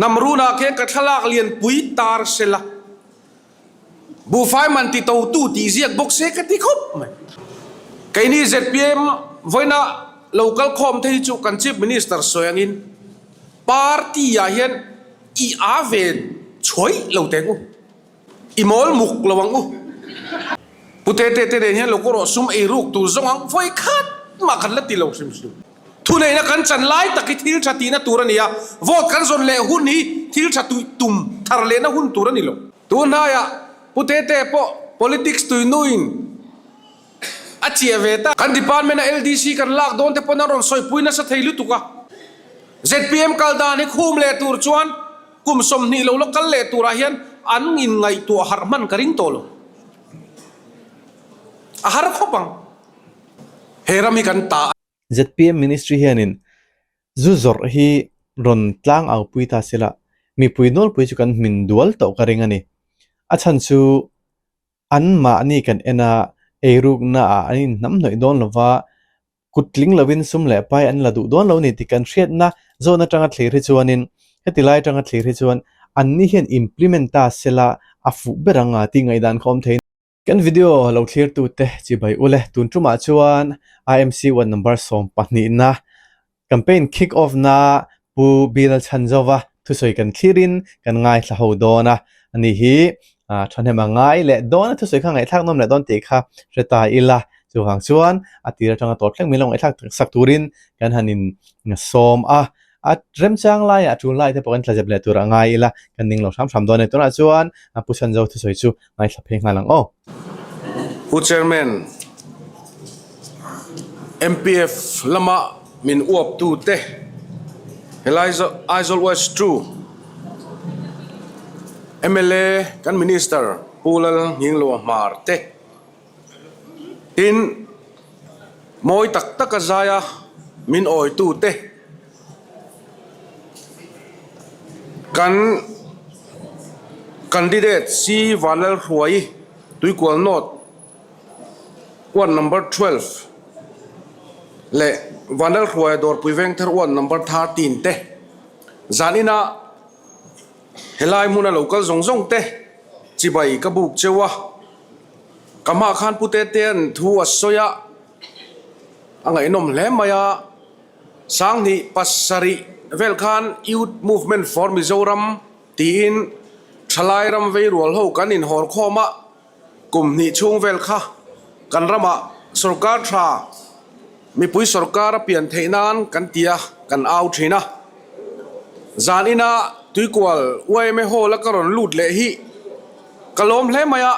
Hnam runah khian ka thlalak lianpui tar sela, buhfai man ti totu tih ziak bawk se ka ti khawp mai. Keini zpm vawiina lo kal khawm te hi chu kan Chief Minister sawi angin party ah hian i a ve chhuai lo teng u. I mawl muk lo ang u. Pu Tete te nen hian lo kawrawh sum ei ruk tur zawng ang vawi khat mah kan la ti lo hrim hrim. Thuneihna kan chan lai tak hi thil tha tihna tur a ni a, vote kan zawn leh hun hi thil tha tuih tum thar lehna hun tur a ni lo. Tun hnaiah Pu Tete pawh politics tuinuin a chiah ve ta. Kan department a LDC kan lak dawn te pawn an rawn sawipui nasa thei lutuk a. Zpm kal dan hi khum leh tur chuan Kum 20 lo la kal leh turah hian an inngaihtuah harh hman ka ring tawh lo. A har khawp ang. He ram hi kan ta a. Zpm Ministry hianin zu zawrh hi rawn tlang au pui ta se la, mipui nawlpui chu kan hmin dual tawh ka ring a ni. A chhan chu an mahni kan en a, eirukna ah an inhnamhnawih dawn lo va, Kut tling lovin sum leh pai an la duh dawn lo ni tih kan hriatna zawn atanga thlir hi chuanin heti lai atanga thlir hi chuan anni hian implement ta sela a fuh ber ang a tih ngaihdan kha awm thei. Kan video lo thlirtute chibai ule tun tumah chuan IMC ward number 12 na campaign kick off na Pu Bill Chhanzova thusawi kan thlirin kan ngaithla ho dawn a, ani hi thahnem a ngai leh dawn a, thusawi kha ngaihthlak nawm leh dawn tih kha hre ta ila, chuvang chuan a tir atanga tawp thleng min lo ngaihthlak sak turin kan han in sawm a, a remchang laiah tul lai te pawh kan tlazep leh tur a ngai ila, kan ning lo hram hram dawn a ni. Tunah chuan Pu Chhanzo thusawi chu ngaithla phei nghal ang aw. Pu Chairman, MPF lama min uaptute helai Aizawl West ii mla kan Minister Pu Lal Nghingloa Hmar te tin mawi tak taka zaia min awitute Kan candidate C Vanlalhruai Tuikual North ward number 12 leh Vanlalhruaia Dawrpui Vengthar ward number 13 te zan inah helai hmuna lo kal zawng zawng te chibai ka buk cheu a, ka hmaah khan Pu Tetea'n thu a sawi a, a ngaihnawm hle mai a. 2007 vel khan Youth Movement for Mizoram tiin thalai ram vei rual ho kan inhawr khawm a, kum hnih chhung vel kha kan ramah sorkar tha mipui sorkar a pian theih nan kan ti a, kan au thin a. Zan ina Tuikual yma Hall a ka rawn lut leh hi ka lawm hle mai a,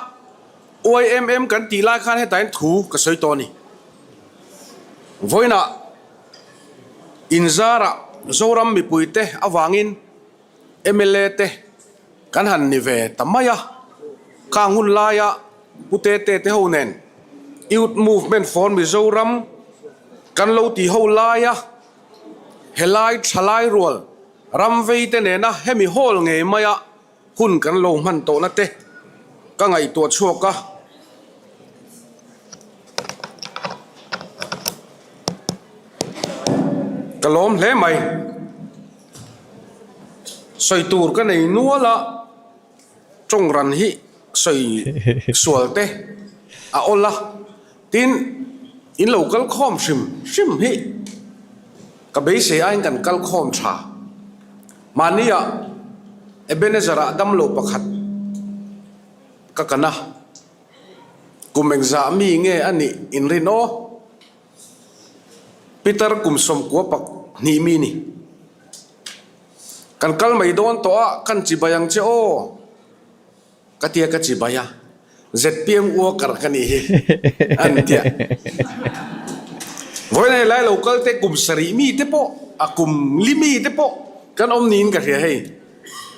YMM kan tih lai khan hetah hian thu ka sawi tawh a ni. Vawiinah inzarah Zoram mipuite avangin mla te kan han ni ve ta mai a, khang hun laia Pu Tete te ho nen Youth Movement for Mizoram kan lo tih ho laia helai thalai rual ram vei te nena hemi hall ngei maia Hun kan lo hman tawhna te ka ngaihtuah chhuak a. Ka lawm hle mai. Sawi tur ka nei nual a, tawng ran hi sawi sual te a awl a, tin in lo kal khawm hrim hrim hi ka beisei aiin kan kal khawm tha. Mahnia Ebenezer-ah damlo pakhat ka kan a, kum engzah mi nge a nih inrin aw? Peter kum 92 mi ni. Kan kal mai dawn tawh a, kan chibai ang che aw. Ka tia ka chibai a, zpm worker ka nih hi an tia. Vawiin helai lo kal te kum 7 mi te pawh a kum li mi te pawh kan awm niin ka hria hei.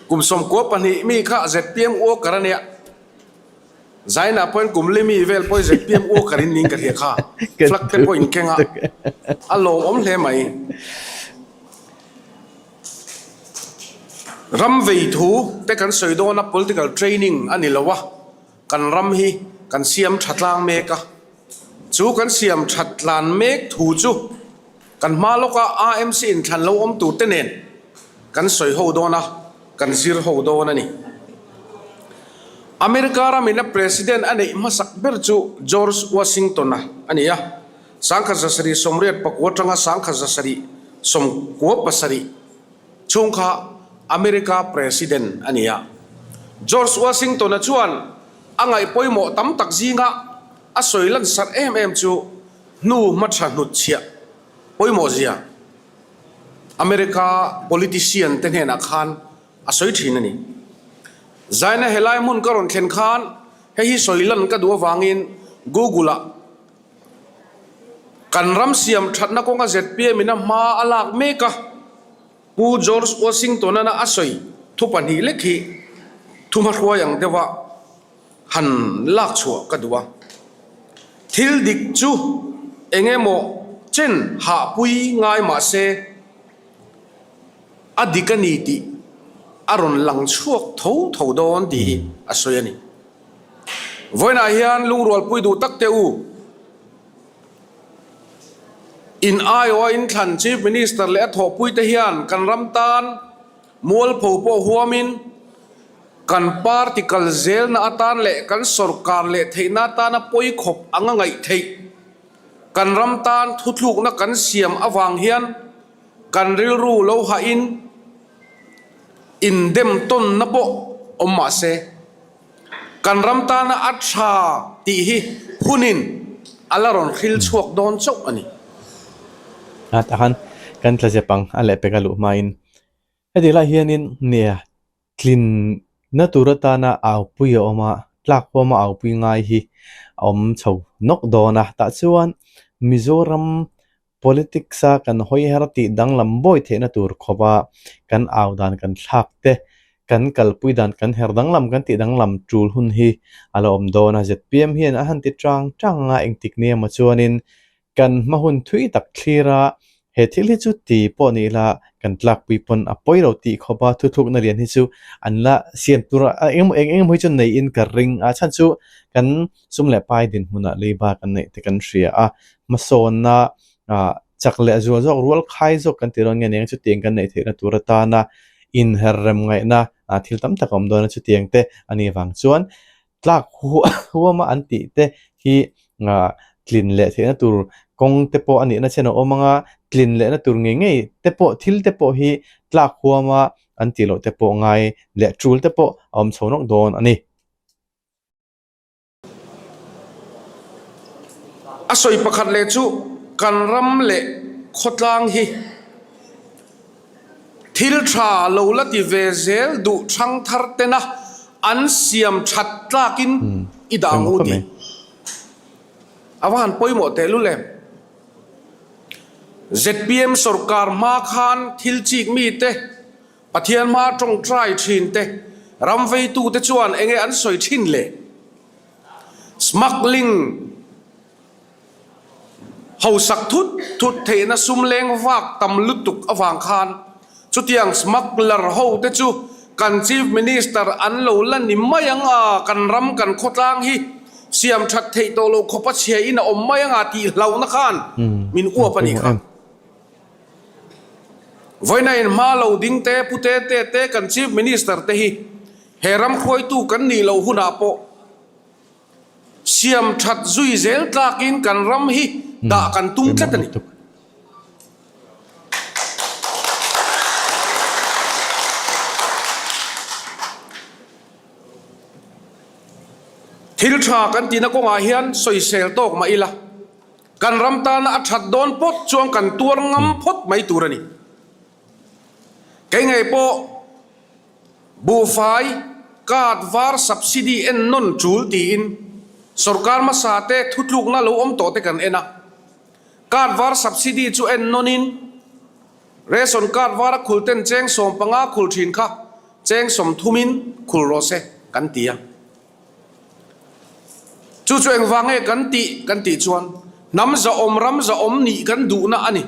Kum 92 mi kha zpm worker a nia. Zainah pawhin kum li mi vel pawhin zpm worker in niin ka hria kha. Flag te pawh in keng a, a lawmawm hle mai. Ram vei thu te kan sawi dawn a, political training a ni lo a, kan ram hi kan siam tha tlang mek a, chu kan siam that tlan mek thu chu kan hma lawka AMC inthlan lo awm tur te nen kan sawi ho dawn a. kan zir ho dawn a ni. America ramin a President a neih hmasak ber chu George Washington-a a ni a, 1789 atanga 1797 chhung kha America President a ni a. George Washington-a chuan a ngaih pawimawh tam tak zinga a sawi lansarh em em chu hnu hmatha hnutchhiah pawimawh zia America politician te hnenah khan a sawi thin a ni. Zaina helai hmun ka rawn thlen khan hei hi sawi lan ka duh avangin Google ah kan ram siam thatna kawnga zpm in a hma a lak mek a, Pu George Washington-ana a sawi thu pahnih lek hi thu hmahruai ang deuha han lak chhuah ka duh a. Thil dik chu eng emaw chen hahpui ngai mah se a dik a ni tih a rawn lang chhuak tho tho dawn tih hi a sawi a ni. Vawiinah hian lungrualpui duh tak teh u. In aiawha inthlan Chief Minister leh a thawhpuite hian kan ram tan mualpho pawh huamin kan party kal zelna atan leh kan sorkar leh theihna atana pawi khawp anga ngaih theih kan ram tan thuthlukna kan siam avang hian kan rilru lo hahin indem tawnna pawh awm mah se kan ram tana a tha tih hi hunin a la rawn hril chhuak dawn chauh a ni. A tahan kan tla zep ang a lehpek a luh hmain heti lai hianin nia tlinna tur atana aupui a awm a, tlak huama aupui ngai hi a awm chho nawk dawn a, tah chuan Mizoram politics a kan hawi her tih danglam bawi theihna tur khawpa kan au dan kan thlak te, kan kalpui dan kan her danglam kan tih danglam tul hun hi a la awm dawn a, zpm hian a han ti tang tang a, engtik ni emaw chuanin Kan hma hun thui tak thlir a, he thil hi chu ti pawh ni ila kan tlakpui pawn a pawi lo tih khawp a, thuthlukna lian hi chu an la siam tur a, eng emaw eng eng emaw hi chu neihin ka ring a, chhan chu kan sum leh pai dinhmunah leiba kan neih te kan hria a, hmasawnna ah chak leh zual zawk rual khai zawk kan ti dawn nge nia chutiang kan neih theihna tur atana inher rem ngaihna ah thil tam tak a awm dawn a chutiang te a nih vang chuan Tlak huama an tih te hi tlin leh theihna tur kawng te pawh a nihna chen a awm ang a, tlin lehna tur ngei ngei te pawh thil te pawh hi tlak huama an tih loh te pawh ngai leh tul te pawh a awm chho nawk dawn a ni. A sawi pakhat leh chu kan ram leh khawtlang hi Thil tha lo la ti ve zel duh thangthar tena an siam that tlakin i dah ang u tih a va han pawimawh tehlul em. Zpm sorkar hma khan thil chik mite, Pathian hma tawngtai thin te, ram veitute chuan enge an sawi thin le? Smuggling. Hausak thut thut theihna sum leng vak tam lutuk avang khan chutiang smuggler ho te chu kan Chief Minister an lo la ni mai ang a, kan ram kan khawtlang hi siam that theih tawh loh khawpa chhia in a awm mai ang a tih hlauhna khan min uap a nih kha. Vawiina in hma lo ding te, pu te te te kan Chief Minister te hi he ram hruaitu kan nih loh hunah pawh Siam that zui zel tlakin kan ram hi dah kan tum tlat a ni. Thil tha kan tihna kawngah hian sawisel tawk mah ila, kan ram tana a that dawn pawt chuan kan tuar ngam phawt mai tur a ni. Kei ngei pawh. Buhfai, card var subsidy en nawn tul tiin sorkar hmasa te thutlukna lo awm tawh te kan en a. Card var subsidy chu en nawnin ration card vara khul ten cheng 15 khul thin kha cheng 30 in khul rawh se kan ti a. Chu chu engvang nge kan tih kan tih chuan hnam zahawm ram zahawm nih kan duhna a ni.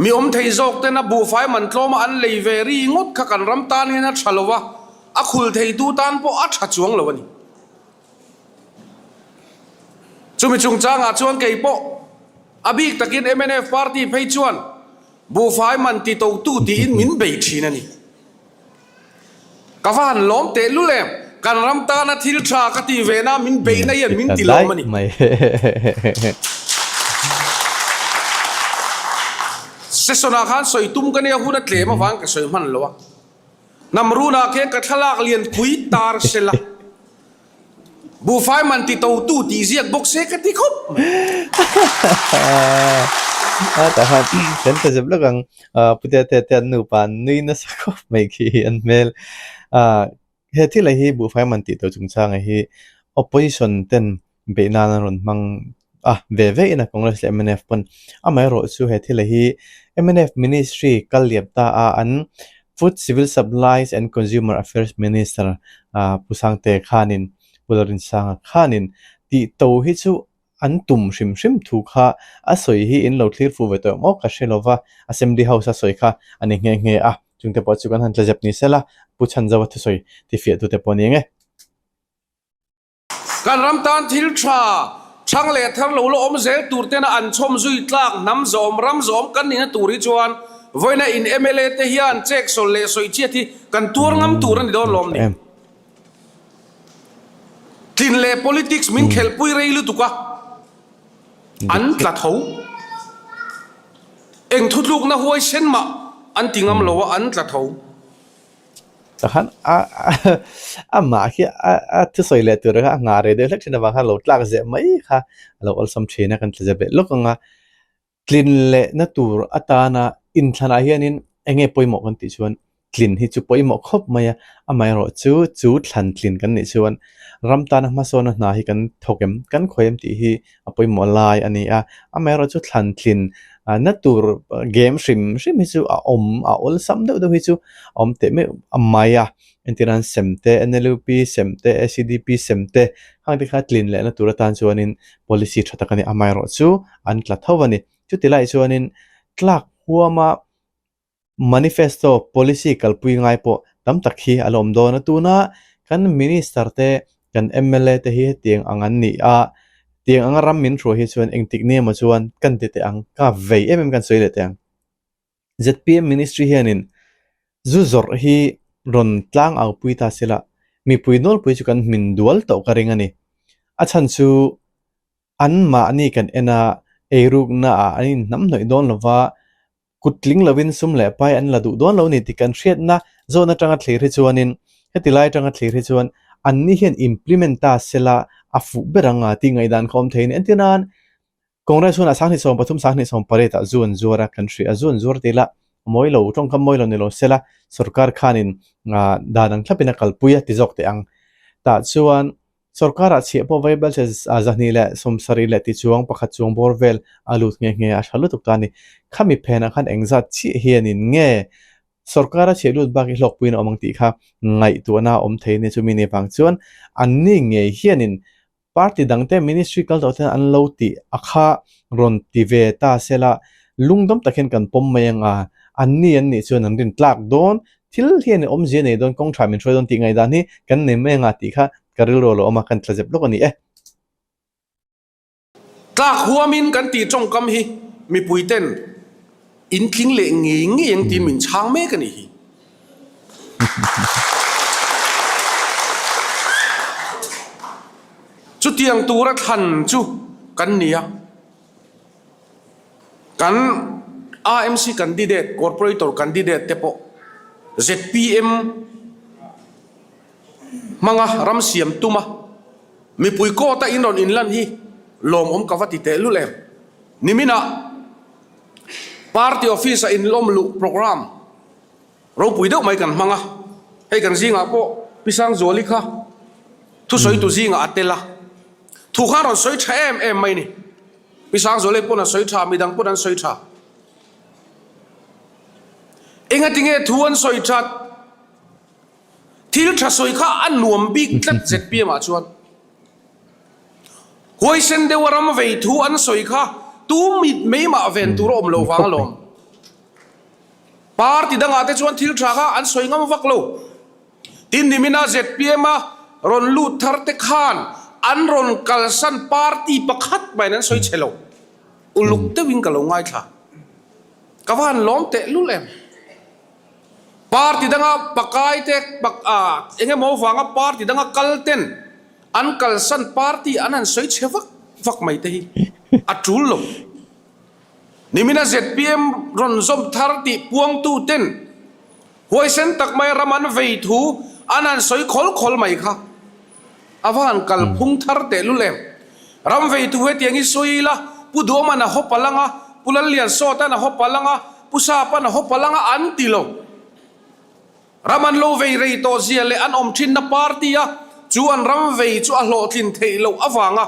Mi awm thei zawk tena buhfai man tlawma an lei ve ri ngawt kha kan ram tan hian a tha lo a, a khul theitu tan pawh a tha chuang lo a ni. Chumi chungchangah chuan kei pawh a bik takin mnf party phei chuan. Buhfai man ti totu tiin min bei thin a ni. Ka va han lawm teh lul em, kan ram tana thil tha ka tih ve na min beihna hian min ti lawm a ni. Session ah khan sawi tum ka nia hun a tlem avang ka sawi hman lo a. Hnam runah khian ka thlalak lianpui tar sela. Buhfai man ti totu tih ziak bawk se ka ti khawp mai. A tah khan kan ta zep lawk ang. Putea te te an nupa an nui nasa khawp mai khi an hmel. He thil hi buhfai man tih to chungchanga hi opposition ten beih nan an rawn hmang a, ve ve in a Congress leh mnf pawn. Amaherawh chu he thil hi mnf ministry kal liam ta a an Food, Civil Supplies and Consumer Affairs Minister Pu Sangte khanin Pu Lorinsanga khanin tih to hi chu an tum hrim hrim thu kha a sawi hi in lo thlir fu ve tawh maw ka hre lova, Assembly House a sawi kha a ni nghe nghe a, chungte pawh chu kan han tla zep ni sela Pu Chhanzova thusawi tifiahtute pawh a ni ang e. Kan ram tan thil tha, thang leh thar lo la awm zel tur tena an chhawm zui tlak hnam zawm, ram zawm kan nihna tur hi chuan vawiina in mla te hian chek sawl leh sawi chiat hi kan tuar ngam tur a ni dawn lawm ni. Tlin leh politics min khelhpui rei lutuk a, an tla tho. Eng thutlukna huaisen mah an ti ngam lo a, an tla tho. Takhan a amah khi a thusawi leh tur kha a nghah rei deuh hlek thin avang khan lo tlak zeh mai kha a lo awlsam thin a kan tla zep leh lawk ang a. Tlin lehna tur atana inthlanah hianin eng nge pawimawh kan tih chuan tlin hi chu pawimawh khawp mai a, amaherawhchu chu thlan tlin kan nih chuan ram tana hmasawna hna hi kan thawk em kan khawi em tih hi a pawimawh lai a ni a, amaherawhchu thlan tlin na tur game hrim hrim hi chu a awm a awlsam deuh deuh hi chu a awm teh meuh a mai a, entir nan sem te N_L_U_P sem te A_C_D_P sem te khang te kha tlin lehna tur atan chuanin policy tha tak a ni amaherawhchu an tla tho a ni chuti lai chuanin tlak huama Manifesto policy kalpui ngai pawh tam tak hi a la awm dawn a, tuna kan Minister te, kan mla te hi hetiang ang an ni a, tiang anga ram min hruai hi chuan engtik ni emaw chuan kan ti teh ang, ka vei em em kan sawi leh teh ang. Zpm Ministry hianin zu zawrh hi rawn tlang au pui ta sela, mipui nawlpui chu kan hmin dual tawh ka ring a ni. A chhan chu anmahni kan en a, eiruknaah an inhnamhnawih dawn lova, Kut tling lovin sum leh pai an la duh dawn lo ni tih kan hriatna zawn atanga thlir hi chuanin heti lai atanga thlir hi chuan anni hian implement ta sela a fuh ber ang a tih ngaihdan kha awm thei a ni. Entir nan Congress hunah 2013 2018 ah zu an zuar a kan hria a, zu an zuar tih lah mawi lo tawngkam mawi lo ni lo sela sorkar khanin dan ang thlapin a kalpui a ti zawk teh ang. Tah chuan Sorkarah chhiah pawh vaibel che 270 leh ti chuang pakhat chuang bawr vel a lut nghe nghe a tha lutuk ta a ni. Khami phenah khan engzat chiah hianin nge sorkara chhiah lut bak i hlawkpuiin a awm ang tih kha ngaihtuahna a awm thei a ni. Chumi ni vang chuan anni ngei hianin party dangte ministry kal tawh ten an lo tih a kha rawn ti ve ta sela lungdawm tak hian kan pawm mai ang a, anni an nih chuan an rin tlak dawn Thil hian awmzia nei dawn kawng tha min hruai dawn tih ngaihdan hi kan nei mai anga tih kha ka rilru a lo awm a, kan tla zep lawk a ni e. Tlak huamin kan tih tawngkam hi mipui ten in tling leh ngei ngei ang tiin min chhang mek a nih hi. Chutiang tura thlan chu kan ni a. Kan AMC candidate, Corporator candidate te pawh zpm hmanga ram siam tuma mipui court a in rawn inlan hi lawmawm ka va ti tehlul em. Niminah party office a inlawm luh programme ropui deuh mai kan hmang a, hei kan zingah pawh Pi Sangzuali kha thusawitu zingah a tel a, thu kha a rawn sawi tha em em mai ni. Pi Sangzuali pawn a sawi tha, midang pawn an sawi tha. Engatinge thu an sawi that? Thil tha sawi kha a nuam bik tlat zpm ah chuan. Huaisen deuha ram vei thu an sawi kha tu mit mei mah ven tur a awm lo vang alawm. Party dangah te chuan thil tha kha an sawi ngam vak lo. Tin nimina zpm a rawn lut thar te khan an rawn kalsan party pakhat maiin an sawi chhe lo. Uluk deuhin ka lo ngaithla. Ka va han lawm teh lul em? Party danga pakai te eng emaw vanga party danga kal ten an kalsan party an han sawi chhe vak vak mai te hi a tul lo. Nimina zpm rawn zawm thar tih puangtu ten huaisen tak mai ram an vei thu an han sawi khawl khawl mai kha a va han kalphung thar teh lul em. Ram vei thu hetiang hi sawi ila Pu Duhawman a haw palh ang a, Pu Lalliansawtan a haw palh ang a, Pu Sapan a haw palh ang a an ti lo. Ram an lo vei rei tawh zia leh an awm thinna party a chu an ram vei chu a hlawhtlin theih loh avanga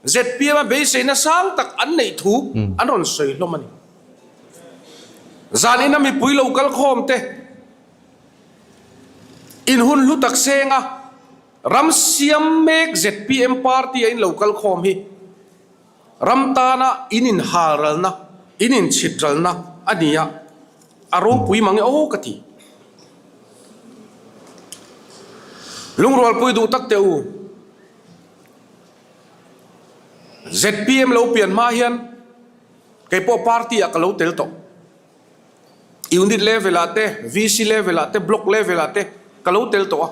Zpm a beiseina sang tak an neih thu an rawn sawi hlawm a ni. Zan ina mipui lo kal khawm te in hun hlu tak senga ram siam mek zpm party a in lo kal khawm hi ram tana in inhal ralna, in inchhit ralna a ni a, a ropui mang e aw ka ti. Lungrualpui duh tak teh u. Zpm lo pian hma hian kei pawh party ah ka lo tel tawh. Unit level ah te, VC level ah te, block level ah te ka lo tel tawh a.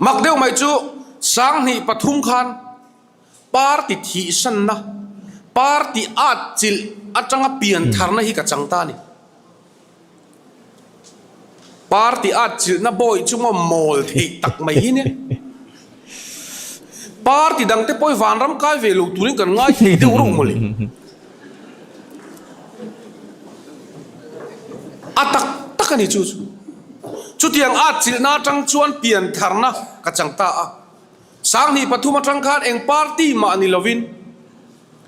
Mak deuh mai chu 2003 khan party thihsanna, party at chilh atanga pian tharna hi ka chang ta a ni. Party at chilhna bawi chu maw mawl theih tak mai hi nia. Party dangte pawh hi vanram kai ve lo turin kan ngai thei deuh reuh mawle. A tak tak a ni chu chu. Chutiang at chilhna atang chuan piantharna ka chang ta a. 2003 atang khan eng party mah ni lovin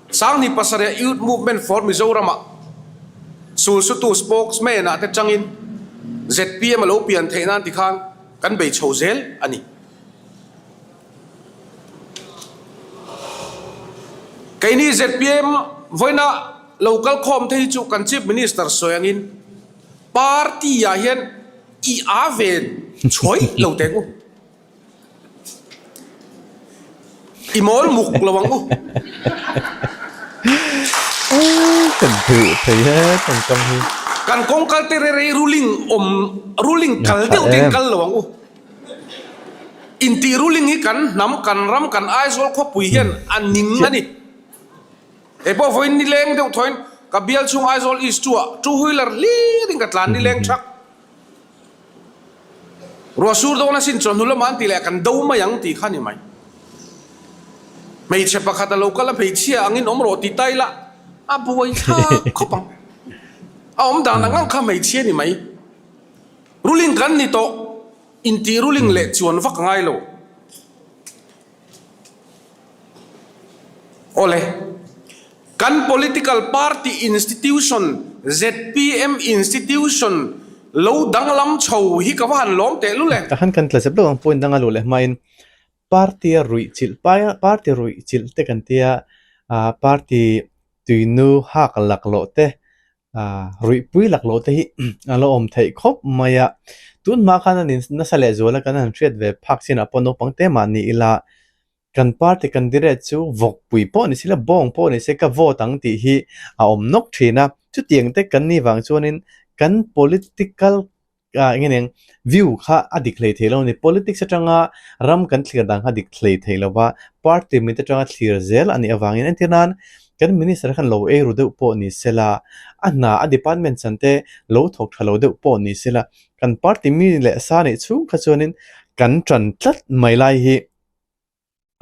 2007 Youth Movement for Mizoram-ah sulsutu spokesman-ah te changin zpm a lo pian theih nan tikhan kan bei chho zel a ni. Keini zpm vawiina lo kal khawm te hi chu kan Chief Minister sawi angin party-ah hian i a ve chhuai lo teh u. I mawl muk lo ang u. Kan hrilh thei he tawngkam hi. Kan kawng kal te rei ruling awm ruling kal deuh te in kal lo ang u. Intih ruling hi kan hnam kan ram kan Aizawl khawpui hian a ning a ni. Hei pawh vawiin nileng deuh thawiin ka bial chhung Aizawl East chu ah two wheeler hlir in ka tlan nileng thak. Ruah sur dawn asin chawhnu lamah an ti leh a kan do mai ang tih kha ni mai. Hmeichhe pakhat a lo kal a hmeichhia angin awm rawh ti ta ila a buai thlak khawp ang. A awm dan ang ang kha hmeichhia ni mai. Ruling kan ni tawh intih ruling leh chuan vak a ngai lo. Awle, kan political party institution zpm institution lo danglam chho hi ka va han lawm teh lul e. Tahan kan tla zep lo ang point danga luh leh hmain party a ruih chilh party ruih chilh te kan tia party tuinu hak laklawh te ruihpui laklawh te hi a la awm theih khawp mai a, tun hma khan a nasa leh zual a kan han hriat ve phak chinah pawh naupang te mah ni ila kan party candidate chu vawkpui pawh ni sela bawng pawh ni se ka vote ang tih hi a awm nawk thin a, chutiang te kan nih vang chuanin kan political ah eng nge view kha a dik hlei thei lo a ni. Politics atanga ram kan thlir dan kha a dik hlei thei lo va, party mit atanga thlir zel a nih avangin entir nan kan minister khan lo ei ru deuh pawh ni sela, a hna a department chan te lo thawk tha lo deuh pawh ni sela, kan party mi leh sa neih chhung kha chuanin kan tan tlat mai lai hi.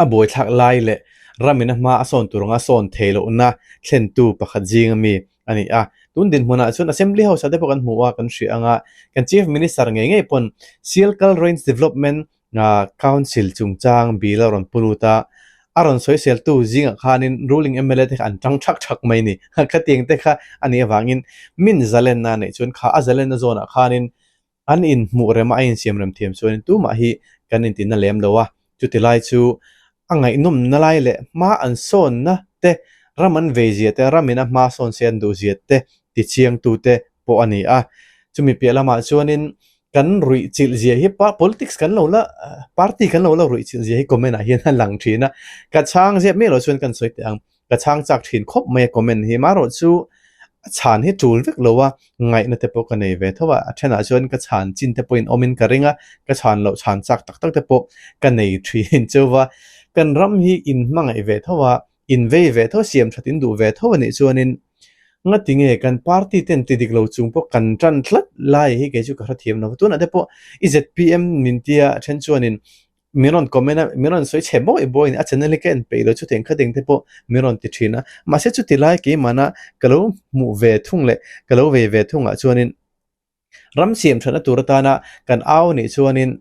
A buaithlak lai leh ramin a hma a sawn tur anga sawn thei lohna thlentu pakhat zinga mi a ni a. Tun dinhmunah chuan Assembly House ah te pawh kan hmu a, kan hria ang a, kan Chief Minister ngei ngei pawn Sialkal Range Development Council chungchang bill a rawn pu lut a, a rawn sawiseltu zingah khanin ruling mla te kha an tang thak thak mai a ni. Khatiang te kha a nih avangin min zalenna neih chuan kha a zalenna zawnah khanin An inhmuh rem a, a insiam rem thiam chuanin tumah hi kan intina lem lo a, chuti lai chu a ngaihnawmna lai leh hma an sawnna te, ram an vei zia te, ramin a hma sawn se an duh zia te tichiangtu te pawh a ni a. Chumi piah lamah chuanin kan ruih chilh zia hi politics kan lo la, party kan lo la ruih chilh zia hi comment ah hian a lang thin a, ka chhang zep miah loh chuan kan sawi teh ang, ka chhang chak thin khawp mai a comment hi, marawh chu. A chhan hi tul vek lo a, ngaihna te pawh ka nei ve tho a, a thenah chuan ka chhan chin te pawhin awmin ka ring a, ka chhan loh chhan chak tak tak te pawh ka nei thin chauh a. Kan ram hi in hmangaih ve tho a, in vei ve tho, siam that in duh ve tho a nih chuanin ngati nge kan party ten ti dik lo chung pawh kan tan tlat lai hi kei chu ka hrethiam lo va, tunah te pawh i zpm min tia a then chuanin min rawn comment a, min rawn sawi chhe bawi bawiin a channel hi ka en peih lo chutiang kha ding te pawh min rawn ti thin a, mahse chuti lai keimahna ka lo hmuh ve thung leh ka lo vei ve thungah chuanin ram siam thatna tur atana kan au anih chuanin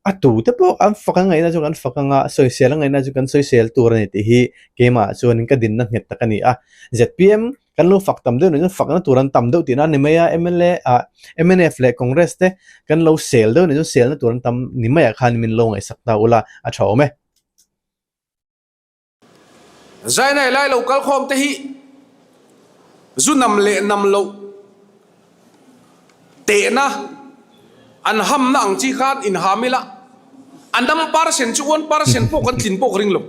a tu te pawh an fak a ngaihna chu kan fak anga sawisel a ngaihna chu kan sawisel tur a ni tih hi keimah chuanin ka dinna nghet tak a ni a, zpm Kan lo fak tam deuh nih chuan fakna tur an tam deuh tihna a ni mai a, mla ah mnf leh Congress te kan lo sel deuh nih chuan selna tur an tam ni maiah khan min lo ngaihsak ta ula a tha awm e. Zainai lai lo kal khawm te hi zu nam leh nam loh tehna an hamna ang chi khan inham ila a nam percent chu one percent pawh kan tlin pawh ka ring lo.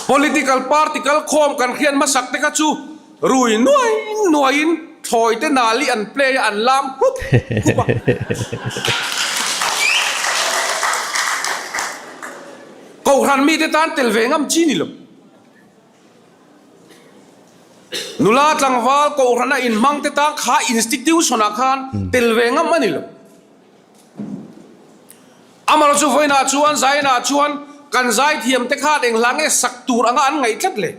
Political party kalkhawm kan hriat hmasak te kha chu rui nuai nuaiin thlawi te nali an play a an lam hup hup a. Kohhran mite tan tel ve ngam chi ni lo. Nula tlangval kohhrana inhmang te tan kha institution ah khan tel ve ngam a ni lo. Amarawh chu vawiinah chuan zainah chuan kan zaithiam te khan eng hla nge sak tur anga an ngaih tlat le.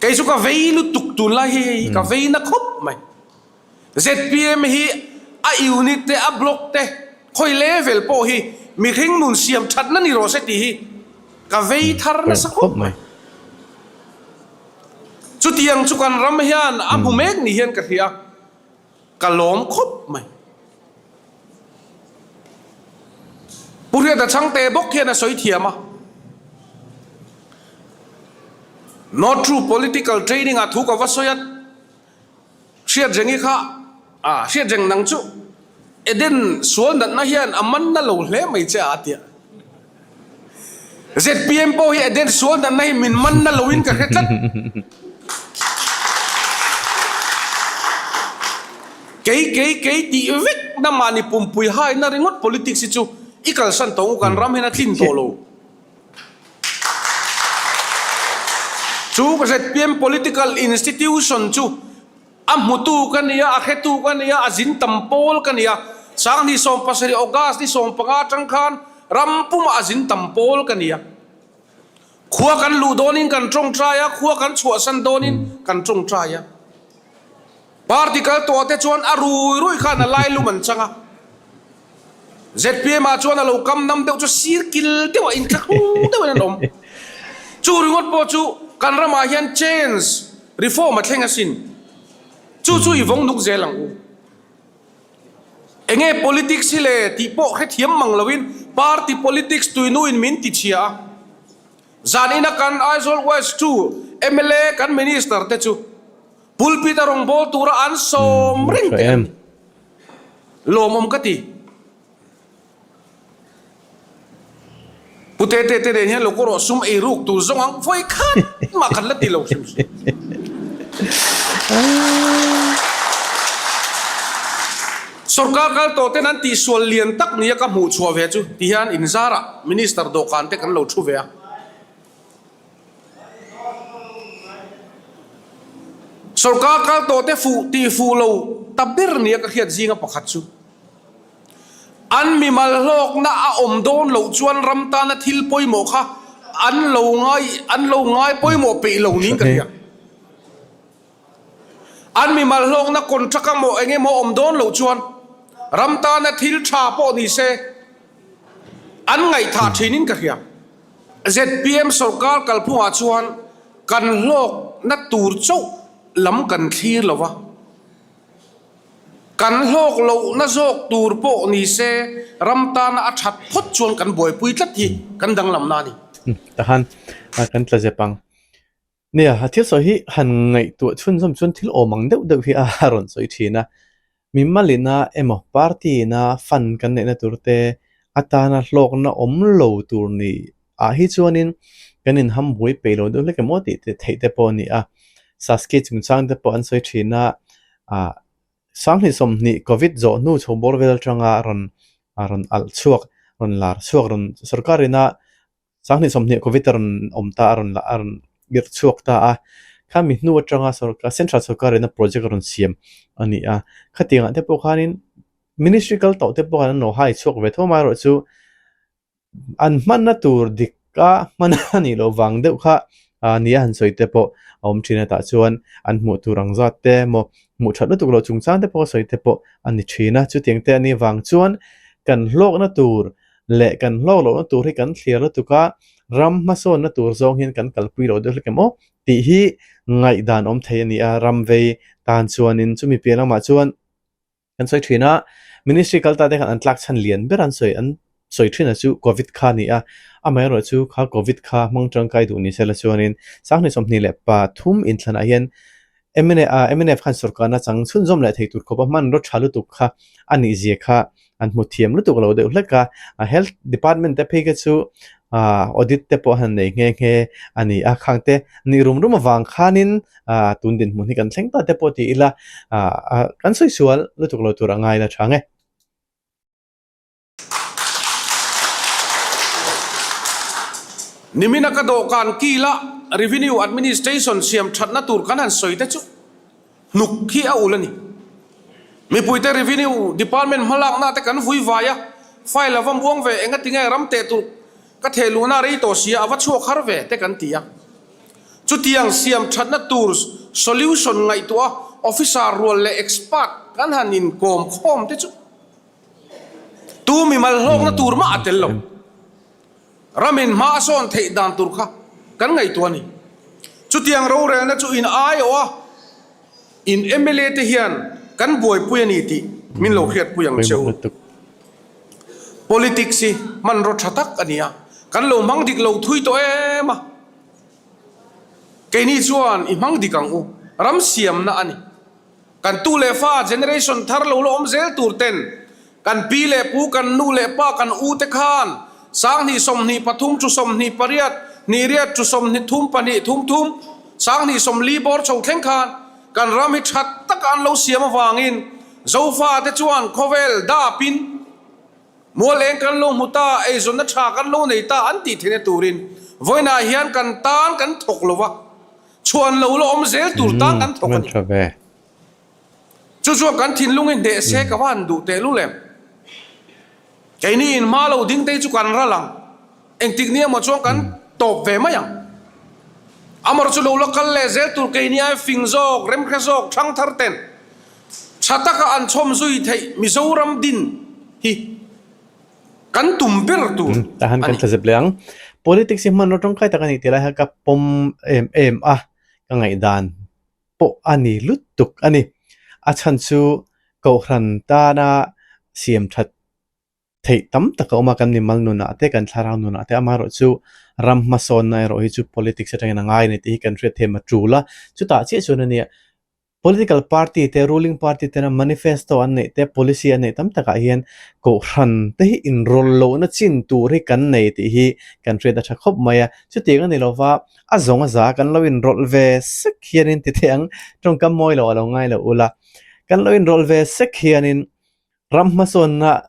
Kei chu ka vei lutuk tunlai hi hei hi ka vei na khawp mai. Zpm hi a unit te a block te khawi level pawh hi mihring nun siam thatna ni rawh se tih hi ka vei thar nasa khawp mai. Chutiang chu kan ram hian a hmu mek ni hian ka hria. Ka lawm khawp mai. Pu Hriata Chhangte bawk hian a sawi thiam a. Not true political training ah thu ka va sawi a, Hriatrengi kha ah Hriatreng nang chu Eden sual natna hian a man na lo hle mai che a a ti a. Zpm pawh hi Eden sual danna hi min man na loin ka hre tlat. Kei kei kei tih vek na mahni pumpui haina ringawt politics hi chu i kalsan tawh ang u kan ram hian a tlin tawh lo. Chu zpm political institution chu A hmutu ka nia, a hretu ka nia, a zin tam pawl ka nia. Sanghnih 17 August ni 15 atang khan ram pumah a zin tam pawl ka nia. Khua kan luh dawnin kan tawngtai a, khua kan chhuahsan dawnin kan tawngtai a. Party kal tawh te chuan a rui rui khan a lailum an chang a. Zpm ah chuan a lo kam nam deuh chu sir kil deuh a inthlahrung deuhin an awm. Chu ringawt pawh chu kan ramah hian change, reform a thleng asin. Chu chu i vawng nuk zel ang u. Enge politics hi le tih pawh hrethiam mang loin party politics tuinuin min ti chhia a. Zan ina kan Aizawl West tu mla kan minister te chu pulpit a rawngbâwl tura an sawm reng teh a ni. Lawmawm ka ti. Pu Tete te nen hian lo kawrawh sum ei ruk tur zawng ang vawi khat mah kan la ti lo hrim hrim. Sorkar kal tawh ten an tihsual lian tak nia ka hmuh chhuah ve chu ti hian inzarah Minister dawhkan te kan lo thu ve a. Sorkar kal tawh te fuh tih fuh lo ta ber nia ka hriat zinga pakhat chu an mimal hlawkna a awm dawn loh chuan ram tana thil pawimawh kha an lo ngai an lo ngai pawimawh peih lo niin ka hria. An mimal hlawkna contract a maw eng emaw awm dawn loh chuan ram tana thil tha pawh ni se an ngaihthah thinin ka hria. Zpm sorkar kalphungah chuan kan hlawkna tur chauh lam kan thlir lo va, kan hlawk lohna zawk tur pawh ni se ram tana a that phawt chuan kan buaipui tlat hi kan danglamna a ni. Tahan kan tla zep ang. Nia, a thil sawi hi han ngaihtuah chhunzawm chuan thil awm ang deuh deuh hi a rawn sawi thin a. Mimalina emaw party-ina fund kan neihna tur te atana hlawkna awm lo tur ni. ah hi chuanin kan inham buai peih lo deuh hlek emaw tih theih te pawh a ni a. Saski chungchang te pawh an sawi thin a, ah 2020 Covid zawh hnu chho bawr vel atanga rawn rawn alh chhuak, rawn lar chhuak, rawn sorkar ina 2020 Covid a rawn awm ta a, rawn a rawn irh chhuak ta a. Khami hnu atanga sorkar central sorkar ina project a rawn siam a ni a. Khatiangah te pawh khanin ministry kal tawh te pawh khan an lo hai chhuak ve tho amaherawhchu An hmanna tur dika hman a nih loh vang deuh kha nia han sawi te pawh a awm thin a tah chuan an hmuh tur ang zat te emaw hmuh that lutuk loh chungchang te pawh a sawi te pawh a ni thin a. Chutiang te a nih vang chuan kan hlawkna tur leh kan hlawk lohna tur hi kan thlir lutuk a, ram hmasawnna tur zawng hian kan kalpui loh deuh hlek em aw tih hi ngaihdan awm thei a ni a, ram vei tan chuanin chumi piah lamah chuan. Kan sawi thin a, Ministry kal ta te khan an tlak chhan lian ber an sawi an sawi thin a chu Covid kha a ni a, amaherawh chu kha Covid kha hmang tangkai duh ni sela chuanin 2023 inthlanah hian mnf khan sorkarna chang chhunzawm leh thei tur khawpa hmanraw tha lutuk kha a nih zia kha an hmu thiam lutuk lo deuh hlek a, Health Department te phei kha chu audit te pawh han nei nghe nghe a ni a, khang te nih rum rum avang khanin ah tun dinhmun hi kan thleng ta te pawh ti ila ah kan sawi sual lutuk lo tur a ngai la tha nge. Nimina ka dawhkan kila Revenue Administration siam thatna tur kan han sawi te chu hnuk hi a ul a ni. Mipuite Revenue Department hmalakna te kan vui vai a, file a va muang ve engatinge ram teh tur ka theh luhna rei tawh sia a va chhuak har ve te kan ti a. Chutiang siam thatna tur solution ngaihtuah a officer rual leh expert kan han inkawm khawm te chu tu mimal hlawkna tur mah a tel lo. Ramin hma a sawn theih dan tur kha kan ngaihtuah a ni. Chutiang rorelna chu in aiawh a, in mla te hian kan buaipui a ni tih min lo hriatpui ang che u. Politics hi hmanraw tha tak a ni a, kan lo hmang dik lo thui tawh em a. Keini chuan i hmang dik ang u, ram siamna a ni. Kan tu leh fa generation thar lo la awm zel tur ten kan pi leh pu, kan nu leh pa, kan u te khan 20 23 chu 28 hnih riat chu 23 pahnih thum thum 20 40 bawr chho thleng khan kan ram hi that taka an lo siam avangin Zofa te chuan khawvel dapin Mual eng kan lo hmu ta, eizawnna tha kan lo nei ta an tih theihna turin vawiinah hian kan tan kan thawk lo va, chhuan lo la awm zel tur tan kan thawk a ni. Chu chuan kan thinlung hi hneh se ka va han duh tehlul em? Keini in hma lo ding te hi chu kan ral ang, engtik ni emaw chuan kan tawp ve mai ang. Amaherawh chu lo la kal leh zel tur keini ai fing zawk, remhre zawk, thangthar ten Tha taka an chhawm zui theih Mizoram din hi kan tum ber tur Tahan a kan ni. thlazep leh ang. Politics hi hmanraw tawngkai tak a nih tih lai kha ka pawm em em a, ka ngaihdan pawh a ni lutuk a ni. A chhan chu Kohhran tana siam that theih tam tak a awm a, kan mimal nunah te, kan thlarau nunah te amaherawh chu ram hmasawnna erawh hi chu politics atangin a ngai a ni tih hi kan hriat thiam a tul a, chutah chiah chuan a nia Political party te, ruling party tena manifesto an neih te, policy an neih tam takah hian kohhran te hi inrawlh lohna chin tur hi kan nei tih hi kan hriat a tha khawp mai a. Chutiang a ni lova, a zawng a za kan lo inrawlh ve sek hianin ti thei ang, tawngkam mawi loh a lo ngai lo ula. Kan lo inrawlh ve sek hianin Ram hmasawnna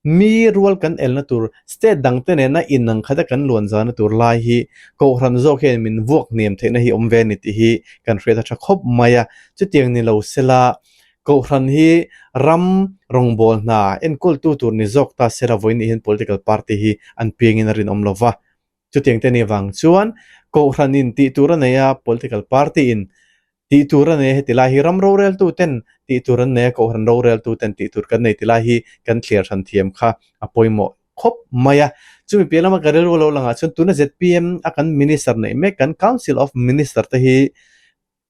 mi rual kan elna tur, state dangte nena inang khata kan luan zahna tur lai hi Kohhran zawk hian min vuak hniam theihna hi awm ve a ni tih hi kan hriat a tha khawp mai a. Chutiang ni lo sela, Kohhran hi ram rawngbâwl hna enkawltu tur ni zawk ta sela vawiin hian political party hi an piangin a rinawm lo va. Chutiang te ni vang chuan Kohhranin tih tur a nei a, political party-in Tih tur a nei a, heti lai hi ram roreltu ten tih tur an nei a, kohhran roreltu ten tih tur kan nei ti lai hi kan thliar hran thiam kha a pawimawh khawp mai a. Chumi piah lama ka rilru lo langah chuan tuna zpm a kan minister neih mek kan Council of Minister te hi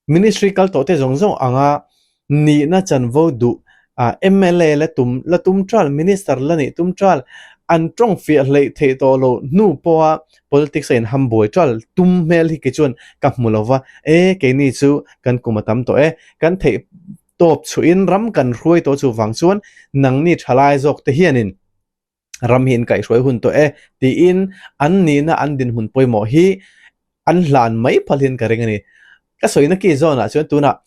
ministry kal tawh te zawng zawng anga nihna chanvo duh mla la tum la tum ṭal, minister la nih tum ṭal, an ṭawng fiah hleih theih tawh loh hnu pawha politics a inham buai ṭal tum hmel hi kei chuan ka hmu lo va, e keini chu kan kum a tam tawh e, kan theih tawp chhuahin ram kan hruai tawh chuvang chuan nangni ṭhalai zawk te hianin. Ram hi in kaihhruai hun tawh e tiin an nihna an dinhmun pawimawh hi an hlan mai phal hian ka ring a ni. Ka sawina ki zawnah chuan tunah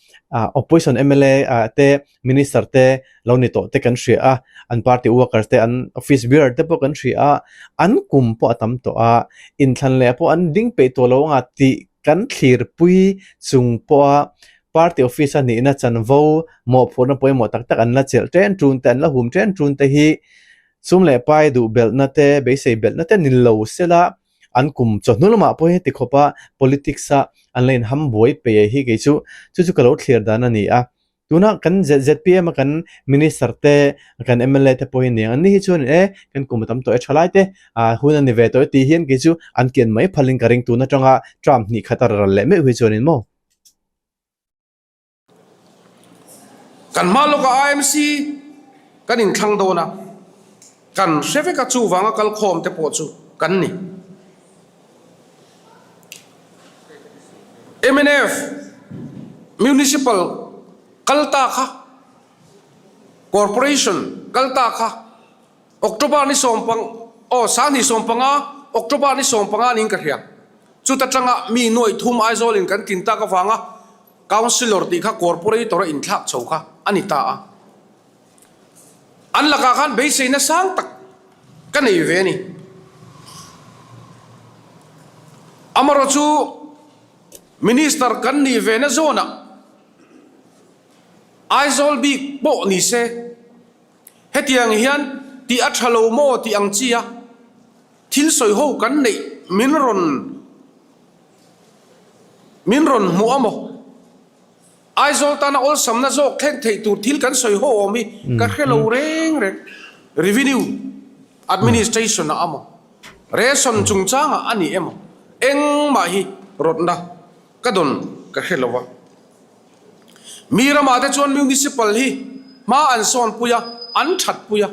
opposition mla te minister te lo ni tawh te kan hria a, an party workers te an office bearer te pawh kan hria a, an kum pawh a tam tawh a, inthlan leh pawh an ding peih tawh lo anga tih kan thlirpui chung pawha party office a nihna chanvo mawhphurhna pawimawh tak tak an la chelh ṭen ṭun te an la hum ṭen ṭun te hi sum leh pai duh belhna te beisei belhna te ni lo sela an kum chawhnu lamah pawh heti khawpa politics a an la inham buai peih hi kei chu chu chu ka lo thlir dan a ni a. Tuna kan ZPM a kan Minister te kan mla te pawh hi aniang an ni hi chuan e kan kum a tam tawh e thalai te ah hun a ni ve tawh e tih hian kei chu an kian mai phalin ka ring tun atanga term hnih khat a ral leh meuh hi chuanin maw. Kan hma lawkah IMC kan inthlang dawn a, kan hre vek a chuvanga kalkhawm te pawh chu kan ni. Mnf Municipal kal ta kha, Corporation kal ta kha October ni sawmpang aw Sanghnih sawmpanga October ni sawmpanga niin ka hria. Chuta tanga mi nuaih thum Aizawl in kan tlin tak avanga Councillor tih kha Corporator a inthlak chho kha a ni ta a. An lakah khan beiseina sang tak ka nei ve a ni. Amarawh chu Minister kan nih ve na zawnah Aizawl bik pawh ni se hetiang hian tih a tha lo maw tih ang chi a thil sawi ho kan neih min rawn min rawn hmuh a maw? Aizawl tana awlsamna zawk thleng theih tur thil kan sawi ho awm hi ka hre lo reng reng. Revenue Administration ah amaw, Ration chungchangah a ni emaw, engmah hi rawtna ka dawn ka hre lo a. Mi ramah te chuan Municipal hi hma an sawnpui a, an thatpui a.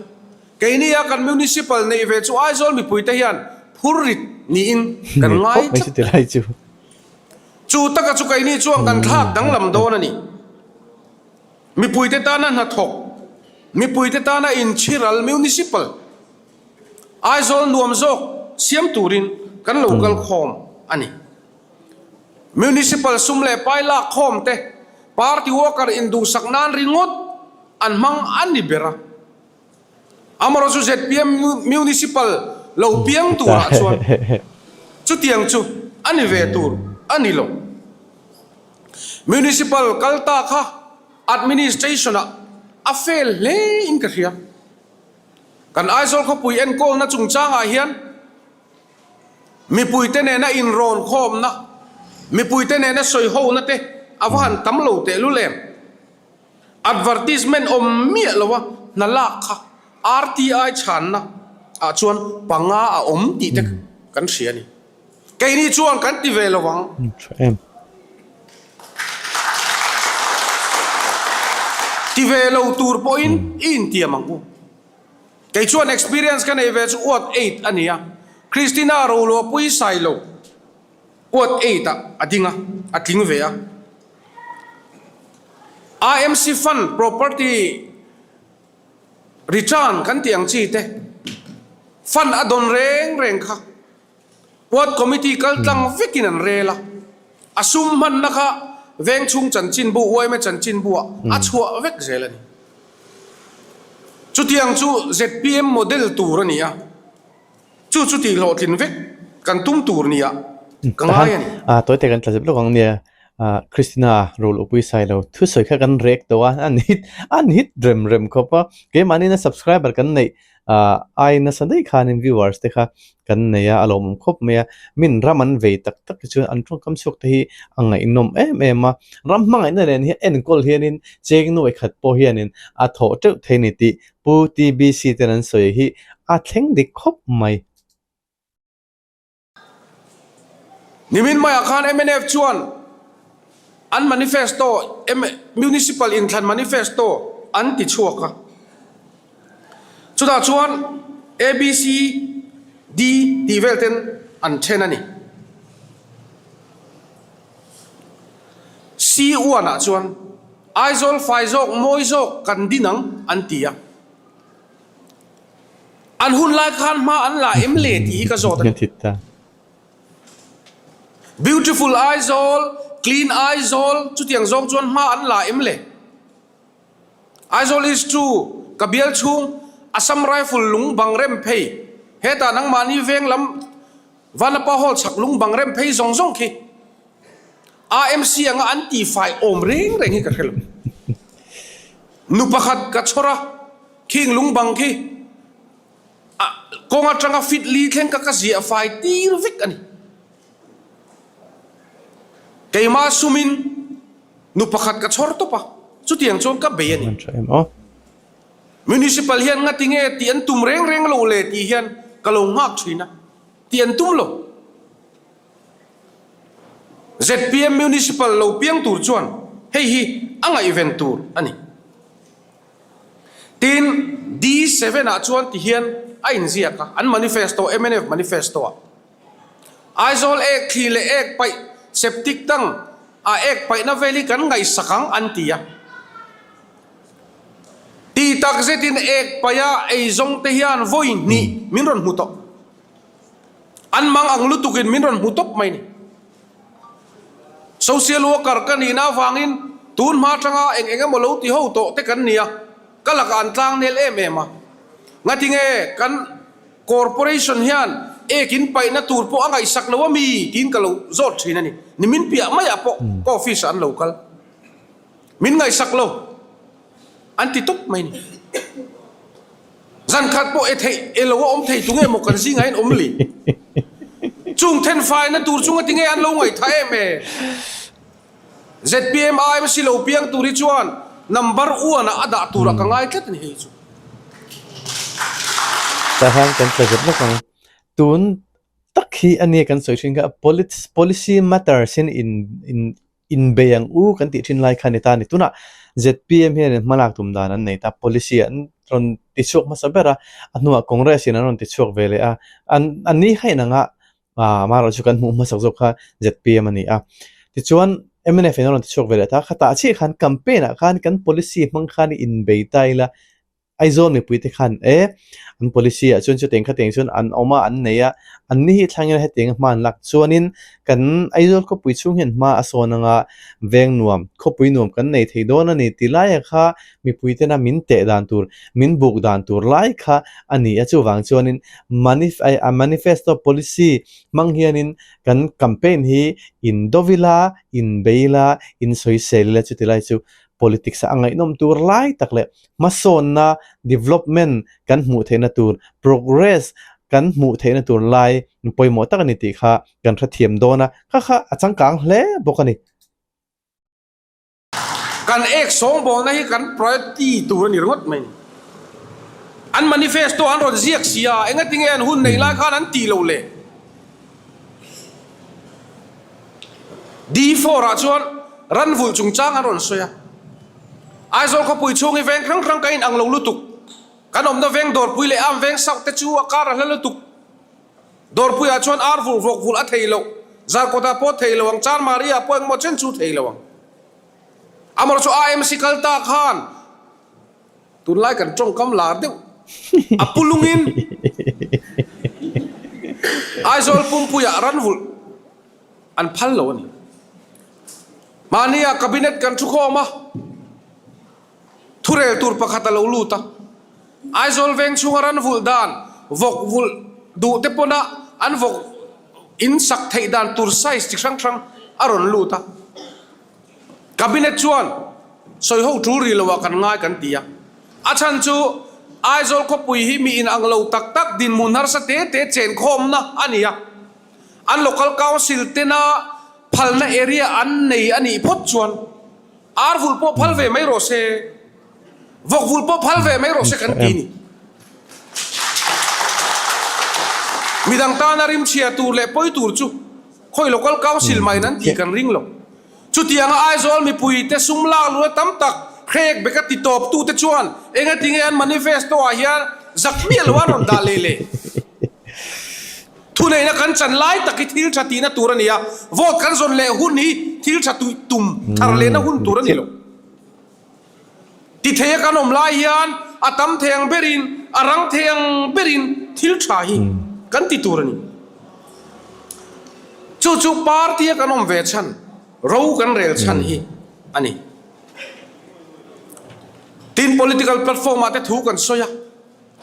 Keini a kan Municipal neih ve chu Aizawl mipuite hian phurrit niin kan ngai tlat a. Chu taka chu keini chuan kan thlak danglam dawn a ni. Mipuite tana hnathawk, mipuite tana inchhiral Municipal, Aizawl nuam zawk siam turin kan lo kal khawm a ni. Municipal sum leh pai lak khawm te party worker induhsak nan ringawt an hmang a ni ber a. Amarawh chu zpm Municipal lo piang turah chuan chutiang chu a ni ve tur a ni lo. Municipal kal ta kha administration ah a fail hle in ka hria. Kan Aizawl khawpui enkawlna chungchangah hian mipuite nena inrawn khawmna, mipuite nena sawihona te a va han tam lo tehlul em. Advertisement awm miah lo a, hna lak kha RTI chhanna ah chuan panga a awm tih te kan hria a ni. Keini chuan kan ti ve lo ang. Ti ve lo tur pawhin i intiam ang u. Kei chuan experience ka nei ve chu Ward eight a ni a, Christina Roluahpui Sailo. Ward eight ah a ding a, a tling ve a. IMC Fund Property Return kan tih ang chi te fund a dawn reng reng kha Ward Committee kal tlang vekin an rel a, a sum hmanna kha vengchhung chanchinbu, yma chanchinbu ah a chhuah vek zel a ni. Chutiang chu zpm model tur a ni a. Chu chu tih hlawhtlin vek kan tum tur nia ka ngai a ni. A tawi te kan tla zep lawk ang nia Christina rul upui sai lo thusawi kha kan rek tawh a an hit an hit rem rem khawp a keimahni na subscriber kan neih ai nasa daih khanin viewers te kha kan nei a a lawmawm khawp mai a min ram an vei tak tak hi chuan an tawngkam chhuak te hi a ngaihnawm em em a ram hmangaihna nen hian enkawl hianin cheng nuai khat pawh hianin a thawh teuh thei a ni tih Pu TBC ten an sawi hi a thleng dik khawp mai. Nimin maiah khan mnf chuan an manifesto, Municipal inthlan manifesto an ti chhuak a. Chutah chuan ABC, D tih vel ten an then a ni. C uanah chuan Aizawl fai zawk mawi zawk kan din ang an ti a. An hun lai khan hma an la em le tih hi ka zawt a ni. Beautiful Aizawl, Clean Aizawl chutiang zawng chuan hma an la em le? Aizawl East chu ka bial chhung Assam Rifle lung bang rem phei hetah nangmahni veng lam Vanapa Hall chhak lung bang rem phei zawng zawng khi AMC anga an tihfai awm reng reng hi ka hre lo. Nu pakhat ka chhawr a, khing lung bang khi a kawng atanga fit li thleng ka ka ziah fai tir vek a ni. Keimah sumin nu pakhat ka chhawr tawp a, chutiang chuan ka bei a ni. Municipal hian ngati nge tih an tum reng reng lo le tih hian ka lo nghak thin a, tih an tum lo. Zpm Municipal lo piang tur chuan hei hi a ngaihven tur a ni. Tin, D-seven ah chuan ti hian a inziak a, an manifesto, mnf manifesto ah. Aizawl ek thli leh ek paih septic tank a ek paihna vel hi kan ngaihsak ang an ti a. Ti tak zetin ek paiha eizawng te hian vawi hnih min rawn hmu tawh. An mang ang lutukin min rawn hmu tawp mai ni. Social worker ka nihna avangin tun hma atanga eng eng emaw lo ti ho tawh te kan ni a, ka lakah an tlang nel em em a. Ngatinge kan Corporation hian ek in paihna tur pawh a ngaihsak lo a mi tiin ka lo zawt thin a ni. Nimin piah maiah pawh ka office ah an lo kal. Min ngaihsak lo an ti tawp mai ni. Zan khat pawh e theih e lo a awm thei tunge maw kan zingah hian awm li. Chung thenfaina tur chunga tinge an lo ngaihthah em em. Zpm AMC lo piang tur hi chuan number one ah a dah turah ka ngai tlat a ni hei chu. Tah hian kan tla zet lawk ang. Tun tak hi a nia kan sawi thin kha policy matters in in inbei ang u kan tih thin lai kha a ni ta a ni. Tunah zpm hian hma lak tum dan an nei ta, policy an rawn ti chhuak hmasa ber a, a hnuah Congress in an rawn ti chhuak ve leh a, an an ni kha inang a, amaherawh chu kan hmuh hmasak zawk kha zpm a ni a. Tichuan mnf in an rawn ti chhuak ve leh ta, khatah chiah khan campaign ah khan kan policy hmang khan inbei ta ila, Aizawl mipuite khan e, an policy ah chuan chutiang khatiang chuan an awm a, an nei a, an ni hi thlangin hetiang a hma an lak chuanin kan Aizawl khawpui chhung hian hma a sawn anga veng nuam, khawpui nuam kan nei thei dawn a ni ti laia kha mipuitena min teh dan tur, min buk dan tur lai kha a ni a, chuvang chuanin a manifesto policy hmang hianin kan campaign hi in do ila, in bei ila, in sawisel ila chuti lai chu politics a ngaihnawm tur lai tak leh hmasawnna, development, kan hmuh theihna tur, progress, kan hmuh theihna tur lai pawimawh tak a ni tih kha kan hrethiam dawn a, kha kha a changkang hle bawk a ni. Kan ek sawngbawlna hi kan priority tur a ni ringawt mai. An manifesto an rawn ziak si a, engatinge an hun neih lai khan an tih loh le? D-four ah chuan ranvulh chungchang an rawn sawi a. Aizawl khawpui chhung hi veng hrang hrang ka inang lo lutuk. Kan awmna veng Dawrpui leh Am veng South te chu a kar a hla lutuk. Dawrpuiah chuan ar vulh vawk vulh a thei loh. Zarkawtah pawh thei lo ang, Chanmari ah pawh engmaw chen chu thei lo ang. Amaherawhchu chu AMC kal ta khan Tunlai kan tawngkam lar deuh a pu lungin Aizawl pumpuiah ranvulh an phal lo a ni. Mahnia cabinet kan thukhawm a, thurel tur pakhat a lo lut a. Aizawl veng chhunga ranvulh dan vawk vulh duh te pawna an vawk in sak theih dan tur size chi hrang hrang a rawn lut a. Cabinet chuan sawiho tul rih loah kan ngai kan ti a. A chhan chu Aizawl khawpui hi mi inang lo tak tak dinhmun harsa te te chenkhawmna a ni a. An local council tena phalna area an nei a nih phawt chuan ar vulh pawh phal ve mai rawh se, vawk vulh pawh phal ve mai rawh se kan ti ni. Midang tana rimchhia tur leh pawi tur chu Khawi local council maiin an tih kan ring lo. Chutianga Aizawl mipuite sum lak luna tam tak hrek beka ti tawp tute chuan engatinge an manifesto ah hian zak miah lo an rawn dah leh le? Thuneihna kan chan lai tak hi thil tha tihna tur a ni a, vote kan zawn leh hun hi thil tha tum thar lehna hun tur a ni lo. Ti thei a kan awm lai hian a tam thei ang berin. a rang thei ang berin thil tha hi kan ti tur a ni. Chu chu party a kan awm ve chhan, ro kan rel chhan hi a ni. Tin, political platform ah te thu kan sawi a,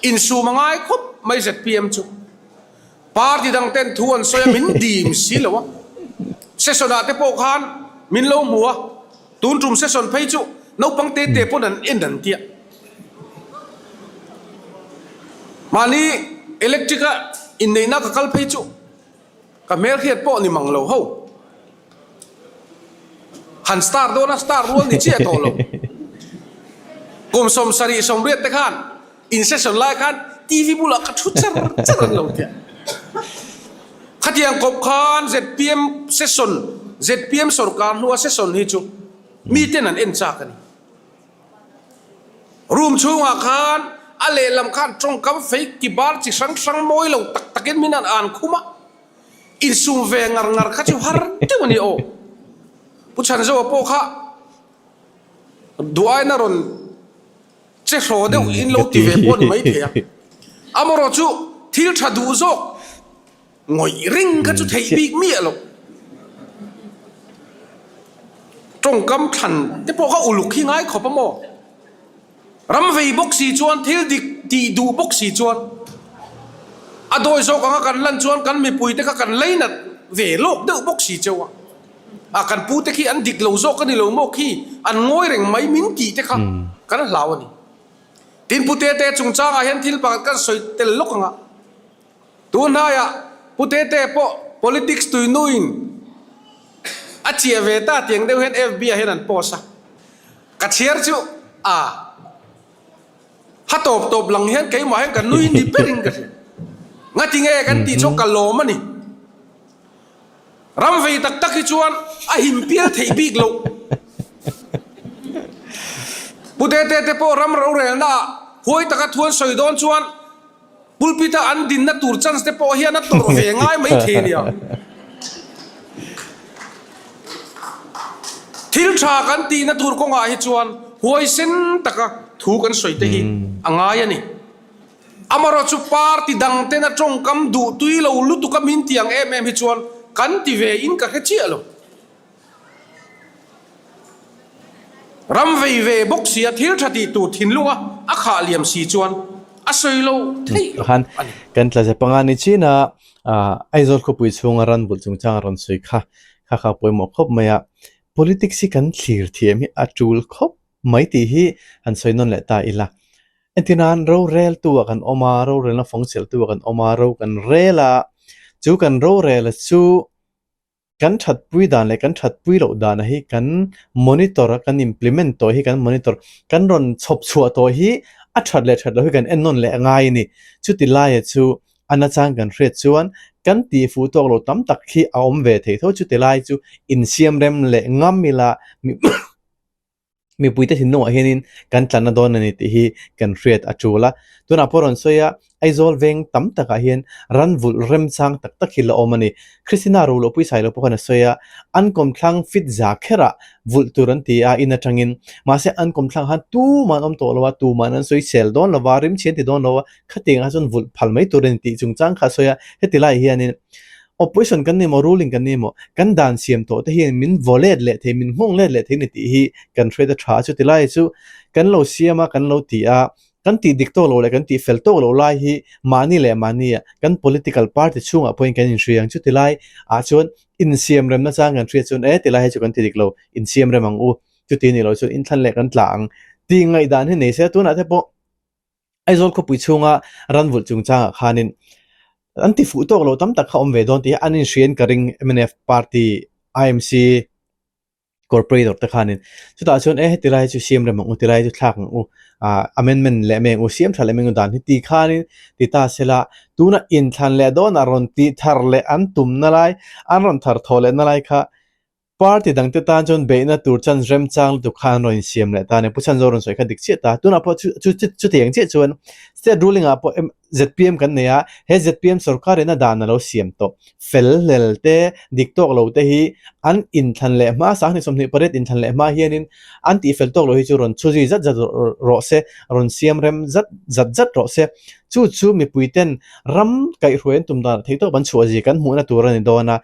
insum a ngai khawp mai zpm chu. Party dang ten thu an sawi a, min dim si lo a. Session ah te pawh khan min lo hmu a. Tun tum session phei chu naupang te te pawn an en an tia. Mahni electric a inneihna ka kal phei chu ka hmelhriat pawh ni mang lo ho. Han star dawn a star rual ni chiah tawh lo. Kum 70 80 te khan In session lai khan TV bulah ka thu char char an lo tia. Khatiang kawp khan zpm session, zpm sorkar hnua session hi chu miten an en chak a ni. Room chhungah khan a lehlam khan tawngkam fei kibar chi hrang hrang mawi lo tak takin min an an khum a, insum ve ngar ngar kha chu har deuh a ni aw. Pu Chhanzoa pawh kha duaina rawn Che hraw deuh in lo ti ve pawh ni mai thei a. Amarawh chu thil tha duh zawk ngawih ring kha chu theih bik miah lo. Tawngkam thlan te pawh kha uluk hi ngai khawp a maw? Ram vei bawk si chuan thil dik tih duh bawk si chuan a dawi zawk anga kan lan chuan kan mipui te kha kan leinat ve lawk deuh bawk si cheu a. A kan pu te khi an dik lo zawk a ni lo maw khi an ngawi reng mai min tih te kha kan hlau a ni. Tin Pu Tete chungchangah hian thil pakhat kan sawi tel lawk ang a. Tun hnaiah Pu Tete pawh politics tuinuin a chiah ve ta tiang deuh hian FB ah hian an post a. Ka chhiar chu a ha tawp tawp lang hian keimah hian ka nui ni berin ka hria. Ngati nge kan tih chu ka lawm a ni. Ram vei tak tak hi chuan a him pial theih bik loh. Pu Tete te pawh ram rorelna ah huai taka thu an sawi dawn chuan pulpit a an dinna tur chance te pawh hian a tawrh ve ngai mai thei nia. Thil tha kan tihna tur kawngah hi chuan huaisen taka thu kan sawi te hi a ngai a ni. Amarawh chu party dang tena tawngkam duh tui lo lutuk a min ti ang em em hi chuan kan ti ve in ka hre chiah lo. Ram vei ve bawk sia thil tha tih tur thinlung a a khah liam si chuan a sawi lo theih lo Khan a ni. kan tla ze panga ni chin a, Aizawl khawpui chhunga ran bulh chungchang a rawn sawi kha kha kha pawimawh khawp mai a. Politics hi kan thlir thiam hi a tul khawp mai tih hi han sawi nawn leh ta ila. Entirnan roreltu ah kan awm a, rorelna fawngcheltu ah kan awm a, ro kan rel a, chu kan rorel chu kan thatpui dan leh kan thatpui loh dan hi kan monitor a, kan implement tawh hi kan monitor, kan rawn chhawp chhuah tawh hi a that leh that loh hi kan en nawn leh a ngai a ni. Chuti laia chu a nachang kan hriat chuan kan tihfuh tawk lo tam tak hi a awm ve thei tho. Chuti lai chu insiamrem leh ngam ila Mipuite thinlungah hianin kan tlanna dawn a ni tih hi kan hriat a tul a. Tunah pawh rawn sawi a, Aizawl veng tam takah hian ran vulh remchang tak tak hi la awm a ni. Christina Rulohpui Sailo pawh khan a sawi a, an kawmthlang fit za kherah vulh tur an ti a in atangin. Mahse an kawmthlang khan tuman awm tawh lo a, tuman an sawi sel dawn lo va, rimchhi an ti dawn lo a, khatiangah chuan vulh phal mai tur a ni tih chungchang kha a sawi a. Heti laiah hianin Opposition kan ni maw, ruling kan ni maw, kan dan siam tawh te hian min vaw let leh thei, min nghawng let leh thei ni tih hi kan hriat a tha a. Chuti lai chu kan lo siam a, kan lo ti a, kan tih dik tawk lo leh kan tih fel tawk lo lai hi mahni leh mahni ah kan political party chhungah pawhin kan inhria ang. Chuti lai ah chuan insiam remna chang kan hriat chuan e ti lai hi chu kan ti dik lo, insiam rem ang u, chuti ni lo chuan inthlan leh kan tla ang tih ngaihdan hi nei se tunah te pawh Aizawl khawpui chhunga ran vulh chungchangah khanin an ti fuh tawk lo tam tak kha awm ve dawn tih hi an inhriain ka ring mnf party IMC corporator te khanin chutah chuan e heti lai chu siam rem ang u ti lai chu thlak ang u ah amendment leh mai ang u siam tha leh mai ang u dan hi ti khanin ti ta sela tuna inthlan leh dawnah rawn tih thar leh an tumna lai an rawn thar thawh leh na lai kha. Party dangte tan chuan beihna tur chance remchang lutuk kha an rawn insiam leh ta a ni. Pu Chhanzo rawn sawi kha dik chiah ta. Tunah pawh chu chu chutiang chiah chuan state ruling ah pawh zpm kan nei a, he zpm sorkarin a dan a lo siam tawh. Fel hlel te, dik tawk lo te hi an inthlan leh hma, 28 inthlan leh hma hianin an tihfel tawk lo hi chu rawn chhu zui zat zat rawh se, rawn siam rem zat zat zat rawh se. Chu chu mipuiten ram kaihhruai an tum danah theihtawp an chhuah zia kan hmuhna tur a ni dawn a.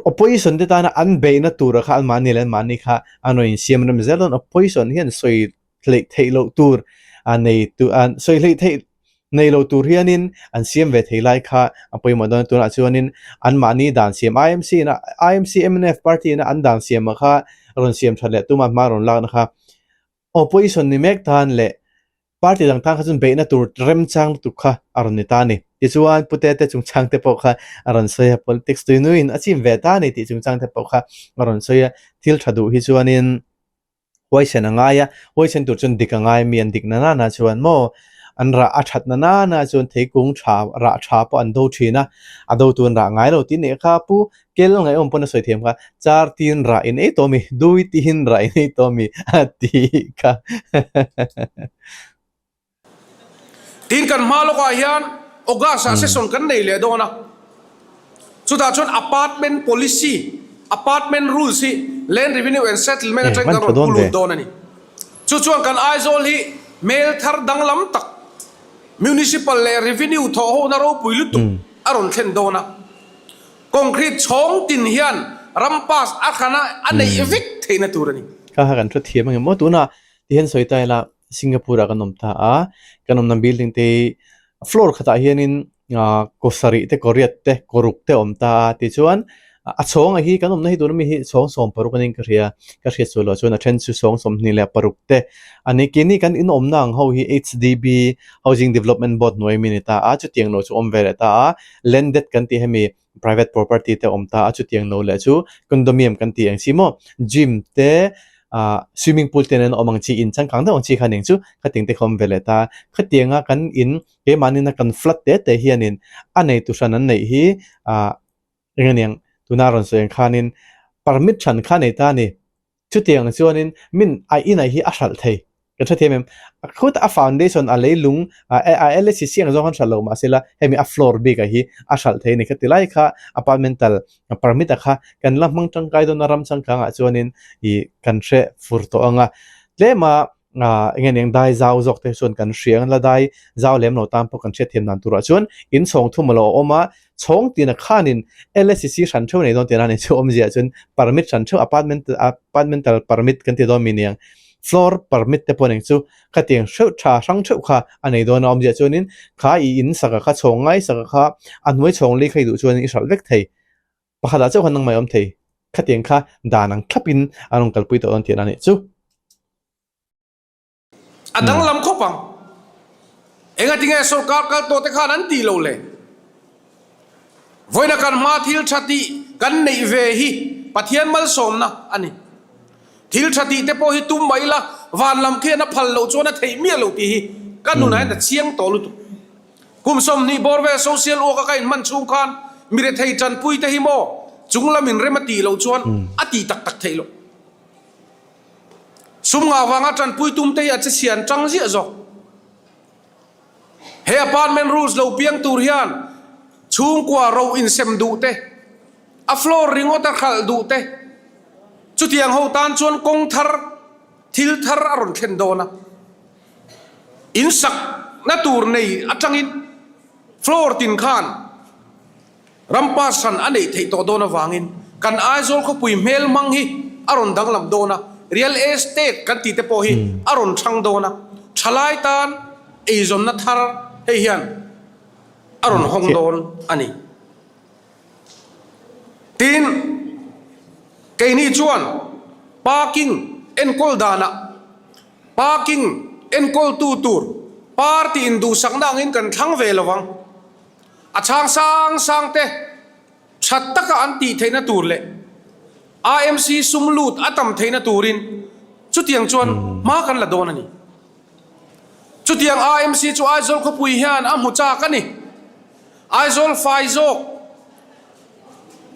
Opposition te tana an beihna tura kha anmahni leh anmahni kha an rawn insiam rem zel dawn. Opposition hian sawi hleih theih loh tur a nei tu a sawi hleih theih nei lo tur hianin an siam ve thei lai kha a pawimawh dawn a. Tunah chuanin anmahni dan siam IMC ina IMC mnf party ina an dan siamah kha rawn siam that leh tuma hma rawn lakna kha opposition ni mek tan leh Party dang tan kha chuan beihna tur remchang lutuk kha a rawn ni ta a ni. Tichuan, Pute te chungchang te pawh kha a rawn sawi a, politics tuinuin a chim ve ta a ni tih chungchang te pawh kha a rawn sawi a. Thil tha duh hi chuanin huaisen a ngai a, huaisen tur chuan dik a ngai mi an dik na nana chuan maw an rah a that na nana chuan theikung tha rah tha pawh an do thin a, a dotu an rah ngai lo tih nih kha Pu Kel ngaihawm pawn a sawi thiam kha, char tin rah in ei tawh mi, dui tihin rah in ei tawh mi a ti kha. Tin kan hma lawkah hian August ah session kan nei leh dawn a, chutah chuan apartment policy, apartment rules hi Land Revenue and Settlement atangin kan rawn pu lut dawn a ni. Chu chuan kan Aizawl hi hmel thar danglam tak, Municipal leh Revenue thawhhona ropui lutuk a rawn thlen dawn a. Concrete chhawng tin hian ram pass a hrana a neih vek theihna tur a ni. Kha kha kan hre thiam ang em aw? Tunah ti hian sawi ta ila Singapore ah kan awm ta a, kan awmna building te hi floor khatah hianin kaw sarih te kaw riat te kaw ruk te a awm ta a tichuan a chhawng ah hi kan awmna hi tuna mi hi chhawng 16 a niin ka hria ka hriat sual loh chuan a then chu chhawng 26 te a ni. Keini kan inawmna ang ho hi HDB Housing Development Board hnuai mi a ni ta a, chutiang lo chu awm ve leh ta a. Landed kan tih hemi private property te awm ta a, chutiang lo leh chu condominium kan tih ang chi maw gym te ah swimming pool te nen awm ang chi in changkang deuh ang chi kha ning chu khatiang te kha awm ve leh ta. Khatianga kan in keimahni na kan flat te te hianin a neitu hran an neih hi ah eng aniang tuna rawn sawi ang khanin permit hran kha a nei ta a ni. Chutiang chuanin min a inah hi a hralh thei. Kan hre thiam em? Khutah a foundation a leilung a LHCC ang zawng khan hralh lo mahse la hemi a floor bik ah hi a hralh thei a ni. Khati lai kha apartmental permit a kha kan la hmang tangkai dawn a ram changkang ah chuanin ih kan hre fur tawh ang a. Tlem a eng nge niang dai zau zawk te chuan kan hria ang la dai zau lem lo tan pawh kan hriat thiam dan turah chuan in chhawng thum a lo awm a. Chhawng tina khanin LSCC hran theuh nei dawn tihna a ni chu awmzia chuan permit hran theuh apartment apartmental permit kan ti dawn mi niang floor permit te pawh eng chu khatiang hreuh tha hrang theuh kha a nei dawn a awmzia chuanin kha i in saka kha chhawng ngai saka kha a hnuai chhawng li kha i duh chuanin i hralh vek thei pakhatah chauh khan nangmah i awm thei khatiang kha dan ang thlapin an rawn kalpui tawh dawn tihna a nih chu. A danglam khawp ang. Engatinge sorkar kal tawh te khan an tih loh le? Vawiina kan hma thil tha tih kan neih ve hi Pathian malsawmna a ni. Thil tha tih te pawh hi tum mai ila van lam khian a phal loh chuan a theih miah loh tih hi ka nunah hian a chiang tawh lutuk. Kum 20 bawr vel social work a ka inhman chhung khan mi rethei tanpui te hi maw chung lam inrem a tih loh chuan a tih tak tak theih loh. Sum ngah vanga tanpui tum te hi a che chhian tang ziah zawk. He apartment rules lo piang tur hian chhungkua ro insem duh te, a floor ringawt a hralh duh te, chutiang ho tan chuan kawng thar, thil thar a rawn thlen dawn a. In sakna tur nei atangin floor tin khan Ram pass hran a neih theih tawh dawn avangin kan Aizawl khawpui hmel hmang hi a rawn danglam dawn a, real estate kan tih te pawh hi a rawn thang dawn a, thalai tan eizawnna thar hei hian a rawn hawng dawn a ni. Tin, keini chuan parking enkawl danah parking enkawltu tur party induhsakna angin kan thlang ve lo vang. A chhang sang sang te that taka an tih theihna tur leh AMC sum lut a tam theihna turin chutiang chuan hma kan la dawn a ni. Chutiang AMC chu Aizawl khawpui hian a hmu chak a ni. Aizawl fai zawk.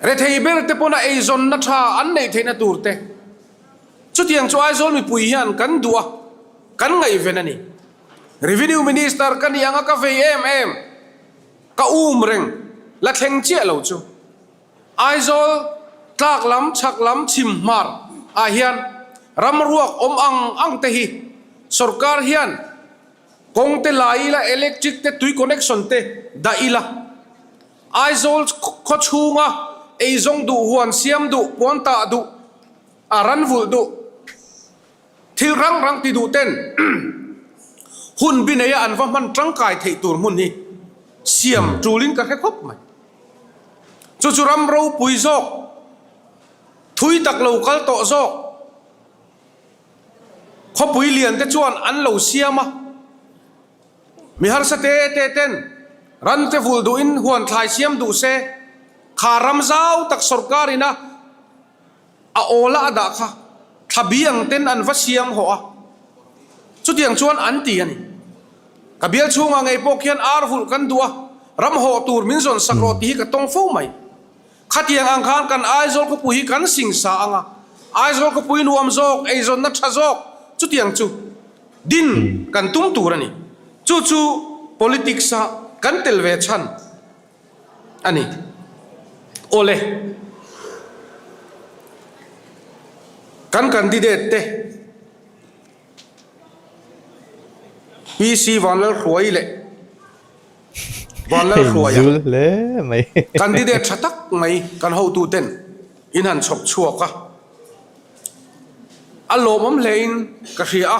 Rethei ber te pawna eizawnna tha an neih theihna tur te. Chutiang chu Aizawl mipui hian kan duh a, kan ngaihven a ni. Revenue Minister ka nih anga ka vei em em, ka um reng la thleng chiah lo chu. Aizawl tlak lam, chhak lam, chhim hmar ah hian ram ruak awm ang ang te hi sorkar hian kawng te la ila, electric te, tui connection te dah ila, Aizawl khaw chhunga eizawng duh, huan siam duh, puan tah duh, a ran vulh duh, thil rang rang ti duh ten hun bi neia an va hman tangkai theih tur hmun hi siam tulin ka hre khawp mai. Chu chu ram ropui zawk, thui tak lo kal tawh zawk, khawpui lian te chuan an lo siam a. Mi harsa te te ten ran te vulh duhin huan thlai siam duh se, kha ram zau tak sorkar ina a awla a dah kha thla bi ang ten an va siam hawh a, chutiang chuan an ti a ni. Ka bial chhungah ngei pawh khian ar vulh kan duh a, ram hawh tur min zawn sak rawh tih hi ka tawng fo mai. Khatiang ang khan kan Aizawl khawpui hi kan sing sa ang a, Aizawl khawpui nuam zawk, eizawnna tha zawk chutiang chu din kan tum tur a ni. Chu chu politics a kan tel ve chhan a ni. Awle, kan candidate te PC Vanlalhruai leh Vanlalhruaia candidate tha tak mai kan hotuten in han chhawp chhuak a, a lawmawm hlein ka hria a.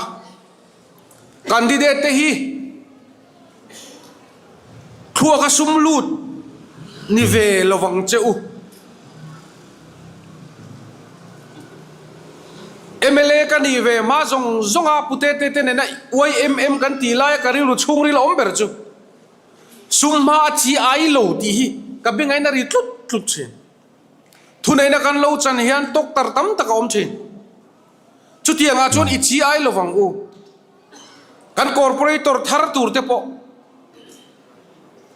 Candidate te hi thluaka sum lut ni ve lovang che u. Mla ka nih ve hma zawng zawng a pute te te nena YMM kan tih laia ka rilru chhungril a awm ber chu sum hma a chi ai lo tih hi ka bengain a ri tlut tlut thin. Thuneihna kan lo chan hian doctor tam tak a awm thin. Chutiangah chuan i chi ai lovang u. Kan corporator thar tur te pawh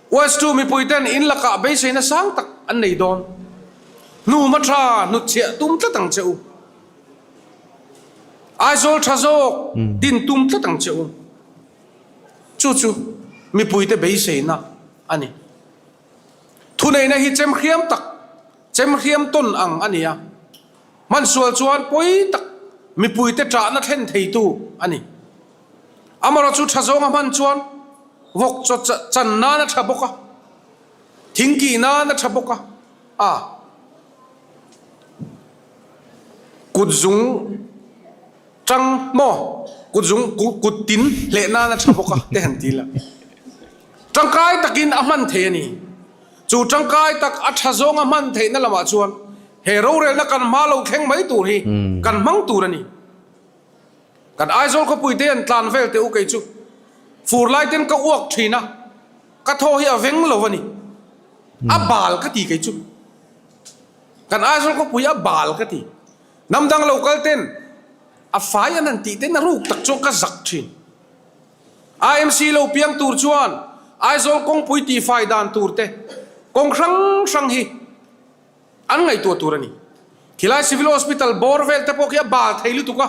West chu mipui ten in lakah beiseina sang tak an nei dawn. Hnuhma tha hnutchhiah tum tlat ang che u. Aizawl tha zawk din tum tlat ang che u. Chu chu mipuite beiseina a ni. Thuneihna hi chemhriam tak, chemhriam tawn ang a ni a. Hmansual chuan pawi tak mipuite ṭahna thlen theitu a ni. Amarawh chu ṭha zawnga hman chuan vawk chaw chan nan a ṭha bawk a, thing kih nan a ṭha bawk a, a kut zung ṭang maw kut zung kut tin hleh nan a ṭha bawk a te han ti la. Ṭangkai takin a hman thei a ni. Chu ṭangkai tak a ṭha zawnga hman theihna lamah chuan he rorelna kan hma lo thleng mai tur hi kan hmang tur a ni. Kan Aizawl khawpui te an tlan vel teh u kei chu fur lai ten ka uak thin a, ka thaw hi a veng lo a ni. A bal ka ti kei chu. Kan Aizawl khawpui a bal ka ti. Hnam dang lo kal ten a fai an han tih ten a ruk tak chuan ka zak thin. IMC lo piang tur chuan Aizawl kawngpui tihfai dan tur te kawng hrang hrang hi An ngaihtuah tur a ni. Khilai Civil Hospital bawr vel te pawh khi a bal thei lutuk a,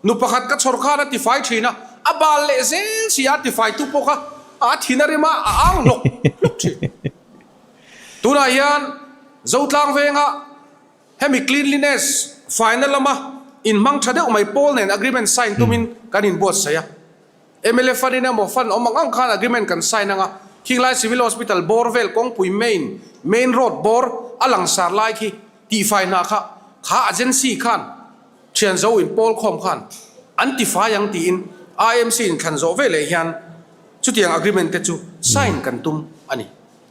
nu pakhat ka chhawr khan a tifai thin a, a bal leh zel si a, a tifaitu pawh kha a thin a rim a, a ang hlawk hlawk thin. Tunah hian Zotlang venga hemi cleanliness faina lama inhmang tha deuh mai pawl nen agreement sign tumin kan inbuatsaih a. Mla fund in emaw fund awm ang ang khan agreement kan sign anga khinglai Civil Hospital bawr vel kawngpui main main road bawr a langsar lai khi tihfai hna kha kha agency khan thian zo in pawl khawm khan an tifai ang tiin IMC in thlan zawh veleh hian chutiang agreement te chu sign kan tum a ni.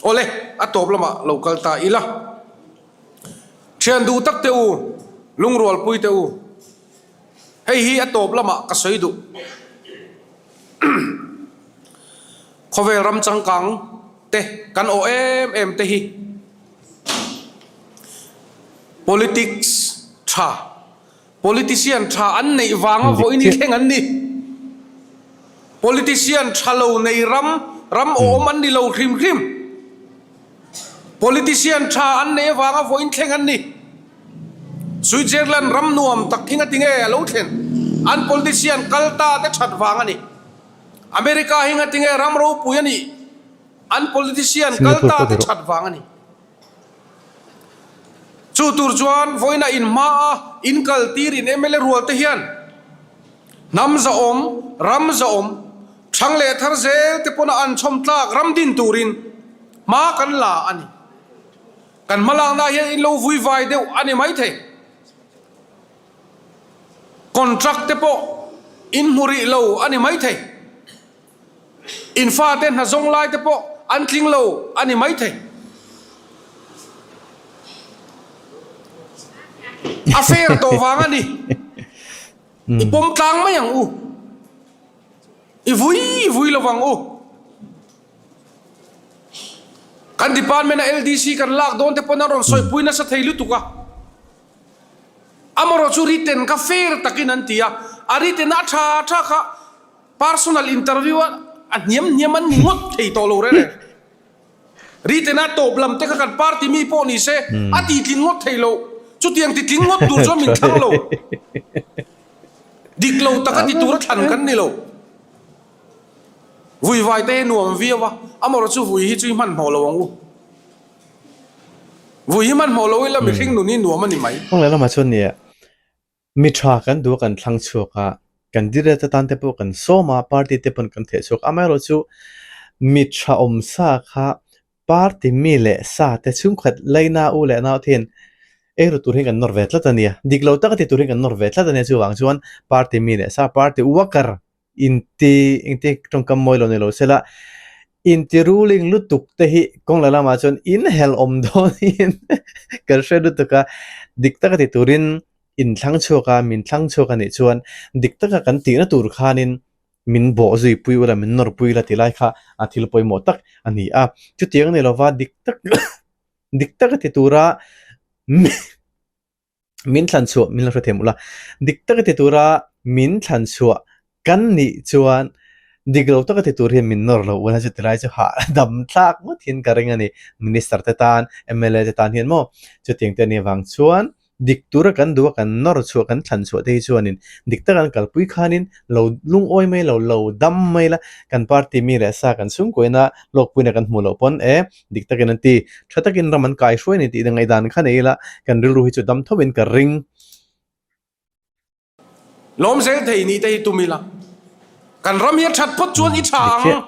Awle a tawp lamah lo kal ta ila. Thian duh tak te u, lungrualpui te u. Hei hi a tawp lamah ka sawi duh. Khawvel ram changkang te kan awh em em te hi politics tha, politician tha an neih vanga vawiin hi thleng an ni. Politician tha lo nei ram, ram awm an ni lo hrim hrim. Politician tha an neih avanga vawiin thleng an ni. Switzerland ram nuam tak hi ngatinge a lo thlen? An politician kal ta te that vang a ni. America hi ngatinge ram ropui a nih? An politician kal Singapore ta pawh te ti rawh. that vang a ni. Chu tur chuan vawiina in hmaa in kal tir in mla rual te hian hnam zahawm, ram zahawm, thang leh thar zel te pawna an chhawm tlak ram din turin hma kan la a ni. Kan hmalakna hian in lo vui vai deuh a ni maithei. Contract te pawh in hmu rih lo a ni maithei. In fate hna zawng lai te pawh an tling lo a ni maithei. A fair tawh vang a ni. I pawm tlang mai ang u. I vui i vui lo vang u. Kan department a LDC kan lak dawn te pawn an rawn sawipui nasa thei lutuk a. Amarawh chu written kha fair takin an ti a, a written a tha tha kha personal interview a a hniam hniam an ni ngawt thei tawh lo reng reng. Written a tawp lam te kha kan party mi pawh ni se a ti tling ngawt thei lo. Chutiang ti tling ngawt tur chuan min thlang lo. Dik lo taka ti tura thlan kan ni lo. Vui vai te hi nuam viau a, amarawh chu vui hi chu i hmanhmawh lo ang u. Vui hi hmanhmawh lo ila mihring nun hi nuam a ni mai. Kawng leh lamah chuan nia, mi tha kan duh a kan thlang chhuak a, candidate atan te pawh kan sawm a, party te pawn kan theh chhuak a, amaherawhchu mi tha awm sa kha Party mi leh sa te chhungkhat laina u leh nau te hian ei ru tur hian kan nawr ve tlat a nia. Dik lo taka ti tur hian kan nawr ve tlat a nia. Chuvang chuan party mi leh sa, party worker inti engti tawngkam mawi lo ni lo sela inti ruling lutuk te hi kawng leh lamah chuan in helh awm dawn in kan hre lutuk a. Dik taka ti turin in thlang chhuak a, min thlang chhuak a nih chuan dik taka kan tihna tur khanin min bawh zui pui ula, min nawr pui ula tih lai kha a thil pawimawh tak a ni a. Chutiang ni lova dik tak dik taka ti tura min thlan chhuah min lo hrethiam ula, dik taka ti tura min thlan chhuah kan nih chuan dik lo taka ti tur hian min nawr lo ula chuti lai chu hah dam thlak ngawt hian ka ring a ni. Minister te tan, mla te tan hian maw chutiang te a nih avang chuan Dik tura kan duh a kan nawr chhuah kan thlan chhuah te hi chuanin dik taka an kalpui khanin lo lungawi mai lo, lo dam mai la, kan party mi leh sa kan chhungkuaina lawkpuina kan hmuh loh pawn e dik takin an ti. Tha takin ram an kai hruai a ni tih ngaihdan kha nei ila kan rilru hi chu dam thovin ka ring. Lawm zel thei nih te hi tum ila. Kan ram hi a that phawt chuan i tha ang.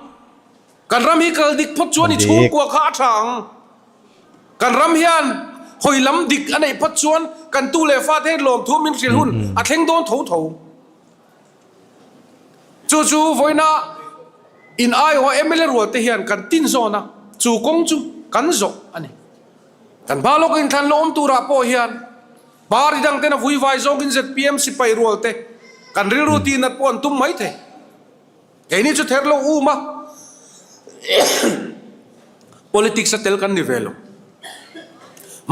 Kan ram hi kal dik phawt chuan i chhungkua kha a tha ang. Kan ram hian hawi lam dik a neih phawt chuan kan tu leh fate hian lawmthu min hrilh hun a thleng dawn tho tho. Chu chu vawiina in aiawha mla rual te hian kan tin zawn a, chu kawng chu kan zawh a ni. Kan hma lawk inthlan la awm turah pawh hian Party dang ten a vui vai zawngin zpm sipai rual te kan rilru tih nat pawh an tum mai thei. Keini chu ther lo um a, politics a tel kan ni ve lo.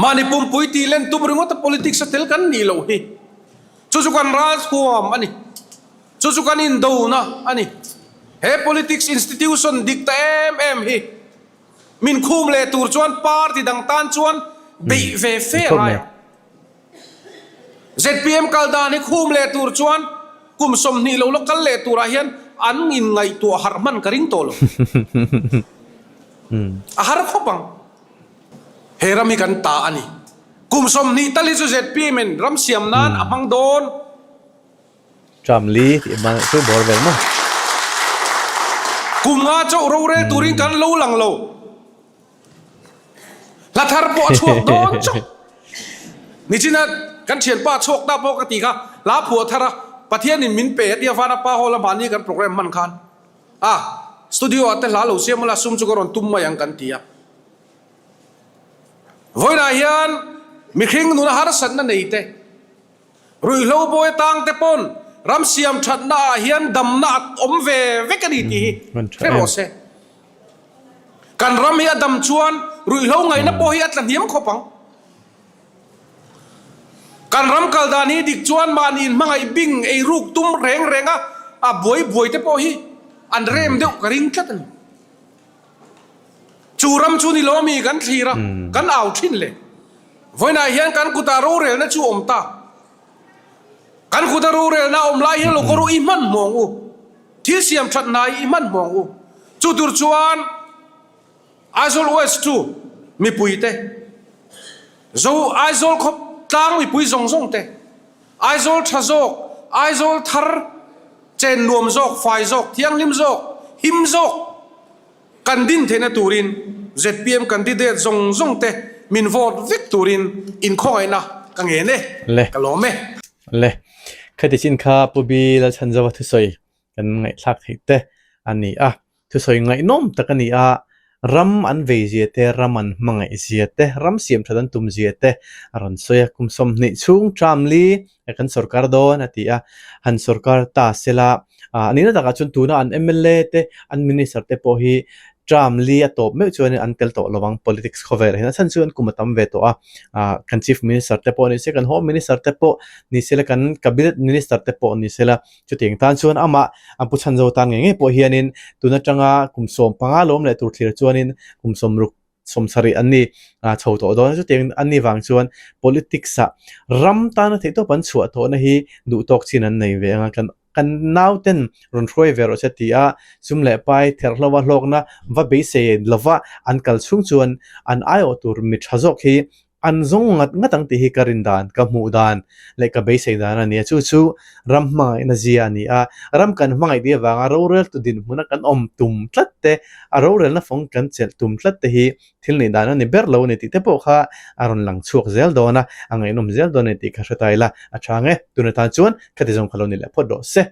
Mahni pumpui tih len tum ringawt a politics a tel kan nih loh hi. Chu chu kan ralthuam a ni. Chu chu kan indona a ni. He politics institution dik ta em em hi Min khum leh tur chuan party dang tan chuan beih ve fe a ngai ang. Zpm kal dan hi khum leh tur chuan kum 20 lo la kal leh turah hian an inngaihtuah harh hman ka ring tawh lo. A har khawp ang. He ram hi kan ta a ni. Kum 20 tal hi chu zpm in ram siam nan a hmang dawn. Tram li tih hma chu bawr vel maw? Kum nga chauh rorel turin kan lo lang lo. Hla thar pawh a chhuak dawn chauh. Nichina kan thianpa chhuak ta pawh ka ti kha, hla phuah thar a, Pathianin min pe a tia Vana Pa Hall a mahni kan program hman khan a, studio ah te hla lo siam ula sum chu ka rawn tum mai ang kan ti a. Vawiinah hian mihring nuna harsatna nei te, Ruihhlo bawi atang te pawn ram siam thatna ah hian damna a awm ve vek a ni tih hi hre rawh se. Kan ram hi a dam chuan ruihhlo ngaihna pawh hi a tla hniam khawp ang. Kan ram kal dan hi dik chuan mahni inhmangaih bing ei ruk tum reng reng a a buai buai te pawh hi an rem deuh ka ring tlat a ni. Chu ram chu ni lo mi kan thlir a, kan au thin le. Vawiinah hian kan kutah rorelna chu awm ta. Kan kuta rorelna awm lai hian lo kawr u i hman hmawng u. Thil siam that hna i hman hmawng u. Chu tur chuan Aizawl West chu mipuite, Zo Aizawl khawp tlang mipui zawng zawng te, Aizawl tha zawk, Aizawl thar chen nuam zawk, fai zawk, thianghlim zawk, him zawk kan din theihna turin zpm candidate zawng zawng te min vote vek turin inkhawngaihna ka ngen e, Le. ka lawm e. Le. Khati chin kha Pu Bi Lalchhanzova thusawi kan ngaihthlak theih te a ni a. Thusawi ngaihnawm tak a ni a, ram an vei zia te, ram an hmangaih zia te, ram siam that an tum zia te a rawn sawi a. Kum 20 chhung term li kan sorkar dawn a ti a, han sorkar ta se la, a nihna takah chuan tuna an mla te, an minister te pawh hi term li a tawp meuh chuanin an tel tawh lo ang politics khawvelah hian a chhan chu an kum a tam ve tawh a, kan chief minister te pawh ni se, kan home minister te pawh ni se la, kan cabinet minister te pawh ni se la, Chutiang tan chuan amah an pu chhan zo tan ngei ngei pawh hianin tun atanga kum 15 lawm leh tur thlir chuanin kum 60 70 an ni chho tawh dawn a. Chutiang an ni vang chuan politics ah ram tana theihtawp an chhuah tawhna hi duh tawk chin an nei ve ang a. Kan kan nauten rawn hruai ve rawh se ti a, sum leh pai therhlo a hlawkna va beisei lova an kal chhung chuan an aiawh tur mi tha zawk hi An zawng ngat ngat ang tih hi ka rin dan, ka hmuh dan leh ka beisei dan a ni a. Chu chu ram hmangaihna zia a ni a. Ram kan hmangaih tih avanga roreltu dinhmuna kan awm tum tlat te, a rorelna fawng kan chelh tum tlat te hi thil nih dan a ni ber lo a ni tih te pawh kha a rawn lang chhuak zel dawn a, a ngaihnawm zel dawn a ni tih ka hre ta ila a chhang e. Tun atan chuan khati zawng kha lo ni leh phawt rawh se.